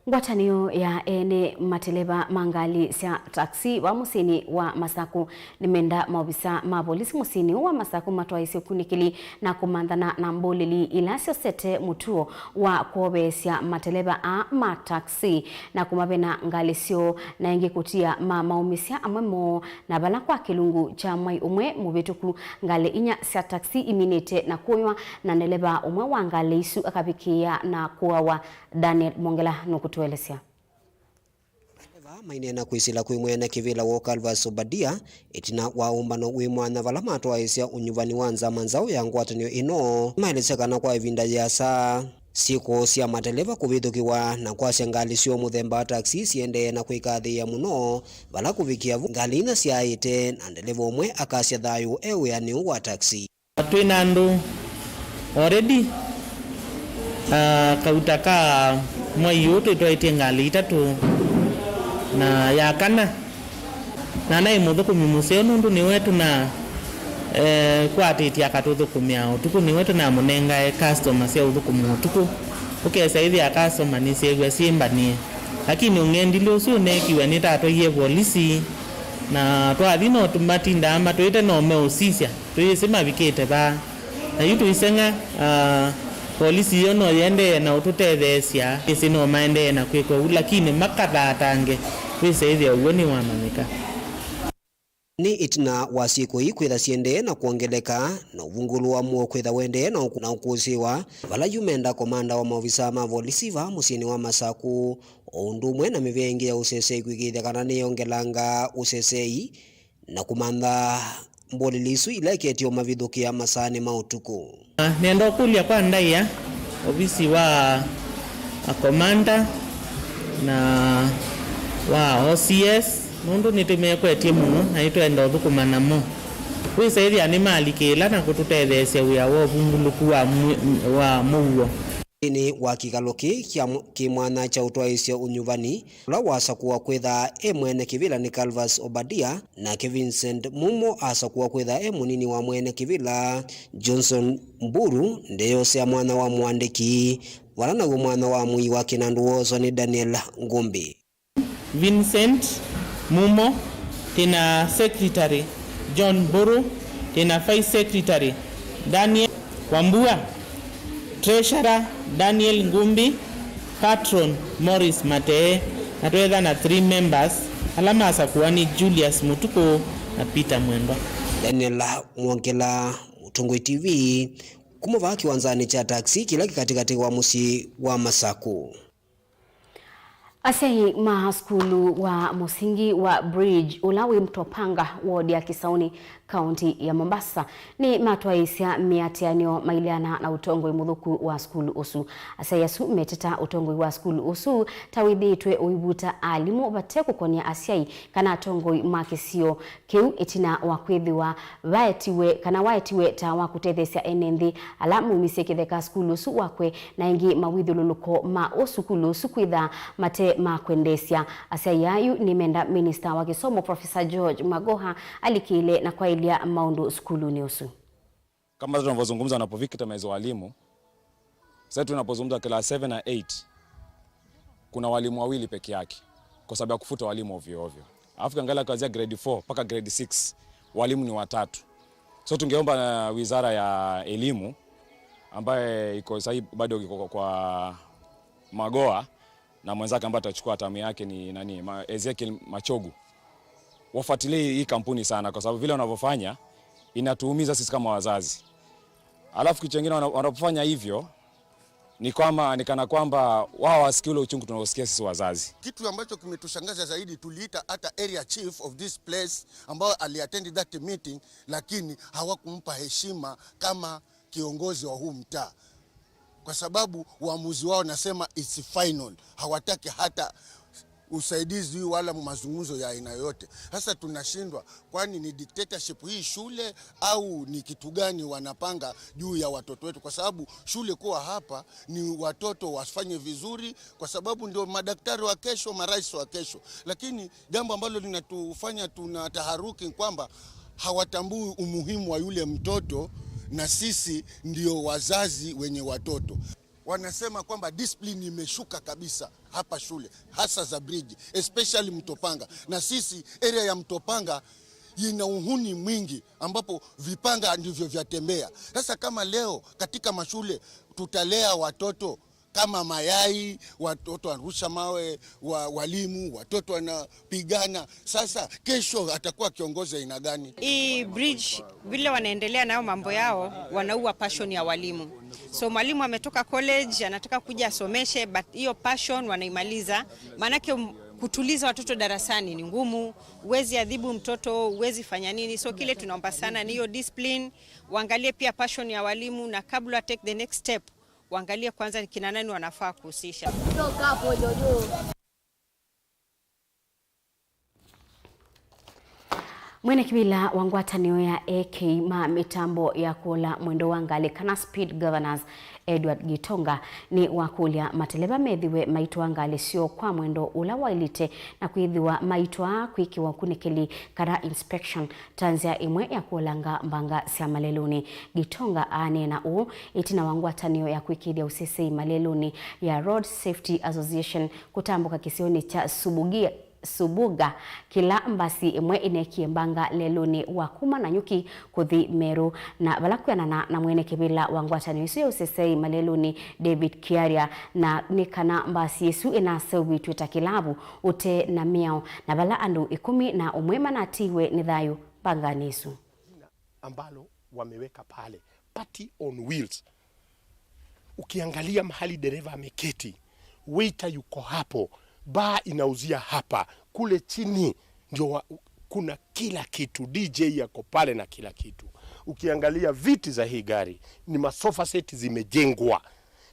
Ngwatanĩo ya ene mateleva ma ngalĩ sya taxi va mũsyĩnĩ wa Masaku nĩmenda maovisa ma volisi mũsyĩnĩ ũũ wa Masaku matwaĩĩsye ũkunĩkĩli na kũmanthana na mbũlĩli ila syosete mũtuo wa kwoveesya mateleva aa ma taxi na kũmavena ngalĩ syoo, na ĩngĩ kũtia mamaumĩsya amwe moo, na vala kwa kĩlungu kya mwai ũmwe mũvĩtũku, ngalĩ inya sya taxi iminĩte na kũnywa, na ndeleva ũmwe wa ngalĩ isu akavikĩĩa na kũawa. Daniel Mongela nũkũtũelesya. Eva maineena kwĩsĩla kwĩ mwene kĩvĩla woo Calvas Obadia, ĩtina wa ũmbano wĩ mwanya vala matwaĩĩsya ũnyuvani wa nzama nzaũ ya ngwatanĩo ĩno. Maelesya kana kwa ĩvinda yĩasa, syĩko sya mateleva kũvĩthũkĩwa na kwasya ngalĩ syoo mũthemba wa taxi siendee na kwĩkathĩĩa mũno, vala kũvikĩa vu ngalĩ inya syaaĩte na ndeleva ũmwe akasya thayũ e wĩanĩ ũũ wa taxi. Twĩ na andũ already, ah, kauta ka mwai ũũ twĩtwaĩtye ngalĩ itatũ, na ya kana, na naĩ mũthũkũmi mũseo nũndũ nĩwe tũna, eh, kwatĩtye akatũthũkũmĩa ũtukũ, nĩwe tũnamũnengae customer sya ũthũkũma ũtukũ. Ũkesa ĩthĩa customer nĩsyew'a syĩmbanĩe, lakini ũng'endilĩ ũsu ũneekiwe nĩtatwaie volisi, na twathi no tũmatindaa matwĩte no meũsisya. Tũyĩsĩ mavikĩte vaa. Na yu tũiseng'a, ah, volisi yo no yĩendee na ũtũtetheesya. Ĩsĩ no maendee na kwĩka ũu, lakini makathaatange, wĩse ĩthĩa ũw'o nĩwamanyĩka. Nĩ ĩtina wa syĩko ii kwĩtha siendee na kwongeleka, na ũvungũlũ wa mũo kwĩtha wendee na ũkũ-, na ũkũsĩĩwa, vala yu menda komanda wa maovisa ma volisi vaa mũsyĩnĩ wa Masaku, o ũndũ ũmwe na mĩvĩa ĩngĩ ya ũsesei kwĩkĩĩthya kana nĩyongelanga ũsesei, na kũmantha mbũlĩli isu ila iketio mavithũkĩa masaanĩ ma ũtukũ. Ah, nenda ũkũlya kwa ndaĩa ovisi wa akomanda na wa O C S, nũndũ nĩtũmekwetye mũno na nĩtwenda ũthũkũma namo. Wĩsa ĩthĩa nĩmalikĩĩla na kũtũtetheesya wĩa wa ũvungũlũku wa mwi-, wa mũuo. Nthĩnĩ wa kĩkalo kĩĩ kya mw-, kĩ mwanya kya ũtwaĩĩsya ũnyuvani, ũla wasakũwa kwĩtha e mwene kĩvĩla nĩ Calvas Obadia, nake Vincent Mumo asakũwa kwĩtha e mũnini wa mwene kĩvĩla Johnson Mburu, ndeyoosea mwanya wa mũandĩki, vala naw'o mwanya wa mũii wa kĩnandũ wooswa nĩ Daniel Ngũmbi. Vincent Mumo, twĩ na secretary John Mburu, twĩ na vice secretary Daniel Wambua, treasurer Daniel Ngumbi, patron Morris Matee, na twetha na three members ala masakũwa nĩ Julius Mũtukũ na Peter Mwendwa. Daniel Mwongela, Mũtongoi T V, kuma vaa kĩwanzanĩ kya taxi kĩla kĩ katĩkatĩ wa mũsyĩ wa Masaku. Asyai ma sukulu wa mũsingi wa Bridge, ũla wĩ Mtopanga, ward ya Kisauni, kaunti ya Mombasa, nĩmatwaĩĩsya mĩatĩanĩo maileana na ũtongoi mũthũku wa sukulu ũsu. Asyai asu meteta ũtongoi wa sukulu ũsu ta wĩthĩĩtwe ũivuta alimũ vate kũkonia asyai kana atongoi ma kĩsio kĩu, ĩtina wa kwĩthĩwa vaetiwe kana waetiwe ta wa kũtetheesya ene nthĩ ala maumisye kĩtheka sukulu ũsu wakwe, na ĩngĩ mawĩthyũlũlũko ma ũsukulu ũsu kwĩtha mate ma kwendeesya. Asyai aa yu nĩmenda minista wa kĩsomo, Professor George Magoha, alikĩle na kwaĩlya maũndũ sukulunĩ ũsu. Kama tunavyozungumza, wanapovictimize walimu, sasa tunapozungumza class seven na eight, kuna walimu wawili peke yake kwa sababu ya kufuta walimu ovyo ovyo. Alafu ukiangalia kuanzia grade four mpaka grade six, walimu ni watatu. So tungeomba, uh, wizara ya elimu ambaye iko sahii bado iko kwa Magoha na mwenzake ambaye atachukua hatamu yake ni nani, Ma-, Ezekiel Machogu, wafuatilie hii kampuni sana, kwa sababu vile wanavyofanya inatuumiza sisi kama wazazi. Alafu kitu kingine, wana-, wanapofanya hivyo ni kwamba, ni kana kwamba wao wasikii ule uchungu tunaosikia sisi wazazi. Kitu ambacho kimetushangaza zaidi, tuliita hata area chief of this place ambayo aliattend that meeting, lakini hawakumpa heshima kama kiongozi wa huu mtaa, kwa sababu uamuzi wao, nasema, it's final. Hawataki hata usaidizi wala mazungumzo ya aina yoyote. Sasa tunashindwa, kwani ni dictatorship hii shule au ni kitu gani wanapanga juu ya watoto wetu? Kwa sababu shule kuwa hapa ni watoto wafanye vizuri, kwa sababu ndio madaktari wa kesho, marais wa kesho. Lakini jambo ambalo linatufanya tuna taharuki ni kwamba hawatambui umuhimu wa yule mtoto, na sisi ndio wazazi wenye watoto. Wanasema kwamba discipline imeshuka kabisa hapa shule, hasa za Bridge, especially Mtopanga. Na sisi, area ya Mtopanga ina uhuni mwingi, ambapo vipanga ndivyo vyatembea. Sasa kama leo katika mashule tutalea watoto kama mayai, watoto wanarusha mawe, wa-, walimu, watoto wanapigana. Sasa kesho atakuwa kiongozi aina gani? Hii Bridge, vile wanaendelea nayo mambo yao, wanaua passion ya walimu. So mwalimu ametoka college, anataka kuja asomeshe, but hiyo passion wanaimaliza. Maanake, um, kutuliza watoto darasani ni ngumu, huwezi adhibu mtoto, huwezi fanya nini. So kile tunaomba sana ni hiyo discipline, waangalie pia passion ya walimu, na kabla take the next step, waangalie kwanza ni kina nani wanafaa kuhusisha. Mwene kĩvĩla wa ngwatanĩo ya eki ma mĩtambo ya kũola mwendo wa ngalĩ kana speed governors, Edward Gitonga, nĩ wakũlya mateleva methĩwe maitwaa ngalĩ syoo kwa mwendo ũla waĩlĩte na kwĩthĩwa maitwaa kwĩkĩwa ũkunĩkĩli kana inspection ta nzĩa ĩmwe ya kũolanga mbanga sya malelũnĩ. Gitonga aaneena ũũ ĩtina wa ngwatanĩo ya kwĩkĩĩthya ũsesei malelũnĩ ya Road Safety Association kũtambũka kĩsionĩ kya Subugia, Subuga, kĩla mbasi ĩmwe ĩneekie mbanga lelũnĩ wa kuma Nanyuki kũthi Meru, na vala kwĩanana na mwene kĩvĩla wa ngwatanĩo ĩsu ya ũsesei malelũnĩ, David Kiaria, na nĩ kana mbasi ĩsu ĩnaseũvĩtw'e ta kĩlavu ũte na mĩao, na vala andũ ĩkũmi na ũmwe manatiiwe nĩ thayũ mbanganĩ ĩsu. Jina ambalo wameweka pale, party on wheels. Ukiangalia mahali dereva ameketi, waiter yuko hapo, bar inauzia hapa, kule chini ndio wa, kuna kila kitu, D J yako pale na kila kitu. Ukiangalia viti za hii gari, ni masofa set zimejengwa.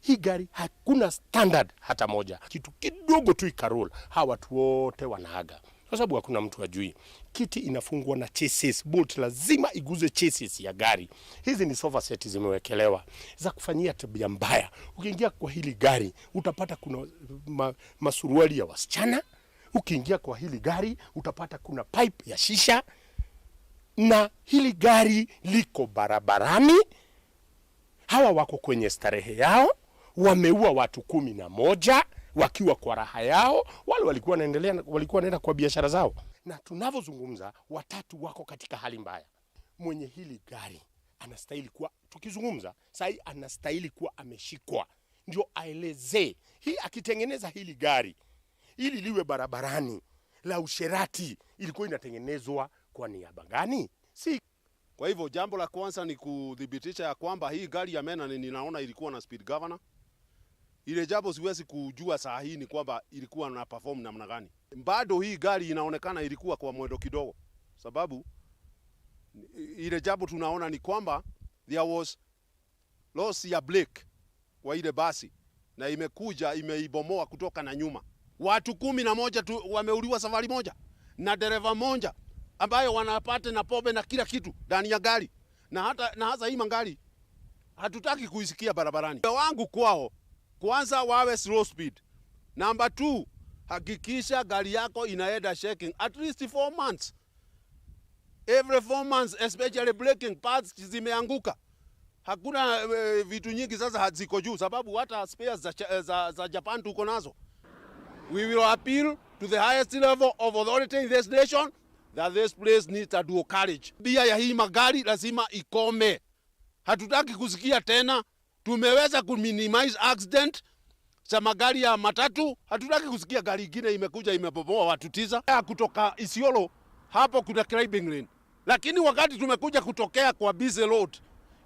Hii gari hakuna standard hata moja. Kitu kidogo tu ikaroll, hawa watu wote wanaaga. Kwa sababu hakuna mtu ajui. Kiti inafungwa na chassis, bolt lazima iguze chassis ya gari. Hizi ni sofa set zimewekelewa za kufanyia tabia mbaya. Ukiingia kwa hili gari, utapata kuna ma-, masuruali ya wasichana. Ukiingia kwa hili gari, utapata kuna pipe ya shisha. Na hili gari liko barabarani. Hawa wako kwenye starehe yao, wameua watu kumi na moja wakiwa kwa raha yao. Wale walikuwa wanaendelea, walikuwa wanaenda kwa biashara zao. Na tunavyozungumza, watatu wako katika hali mbaya. Mwenye hili gari anastahili kuwa, tukizungumza, sahi anastahili kuwa ameshikwa. Ndio aelezee. Hii akitengeneza hili gari, ili liwe barabarani, la usherati, ilikuwa inatengenezwa kwa niaba gani? Si Kwa hivyo, jambo la kwanza ni kuthibitisha ya kwamba hii gari ya Menon ninaona ilikuwa na speed governor. Ile jambo siwezi kujua saa hii ni kwamba ilikuwa na perform namna gani. Bado hii gari inaonekana ilikuwa kwa mwendo kidogo, sababu ile jambo tunaona ni kwamba there was loss ya brake kwa ile basi, na imekuja imeibomoa kutoka na nyuma. Watu kumi na moja tu wameuliwa safari moja, na dereva moja ambaye wanapata na pombe na kila kitu ndani ya gari, na hata, na hasa hii magari hatutaki kuisikia barabarani. Wangu kwao, kwanza wawe slow speed. Number two, hakikisha gari yako inaenda checking at least four months. Every four months, especially braking pads zimeanguka. Hakuna eh, vitu nyingi sasa haziko juu, sababu hata spares za, cha- za, za Japan tuko nazo. We will appeal to the highest level of authority in this nation that this place needs a dual carriage. Bia ya hii magari lazima ikome. Hatutaki kusikia tena. Tumeweza kuminimize accident za magari ya matatu. Hatutaki kusikia gari ingine imekuja imebomoa watu tisa. Ya kutoka Isiolo, hapo kuna climbing lane. Lakini wakati tumekuja kutokea kwa busy road,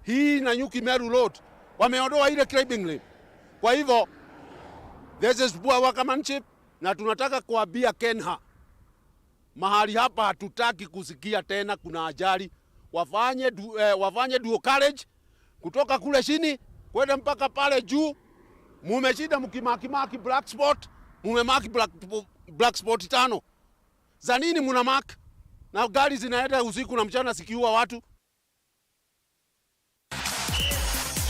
hii Nanyuki Meru Road, wameondoa ile climbing lane. Kwa hivyo, this is poor workmanship, na tunataka kuambia KENHA, mahali hapa hatutaki kusikia tena kuna ajali. Wafanye du, eh, wafanye dual carriage kutoka kule chini kwenda mpaka pale juu. Mumeshinda mkimakimaki black spot, mumemaki black, black spot tano. Za nini muna mark? Na gari zinaenda usiku na mchana zikiua watu.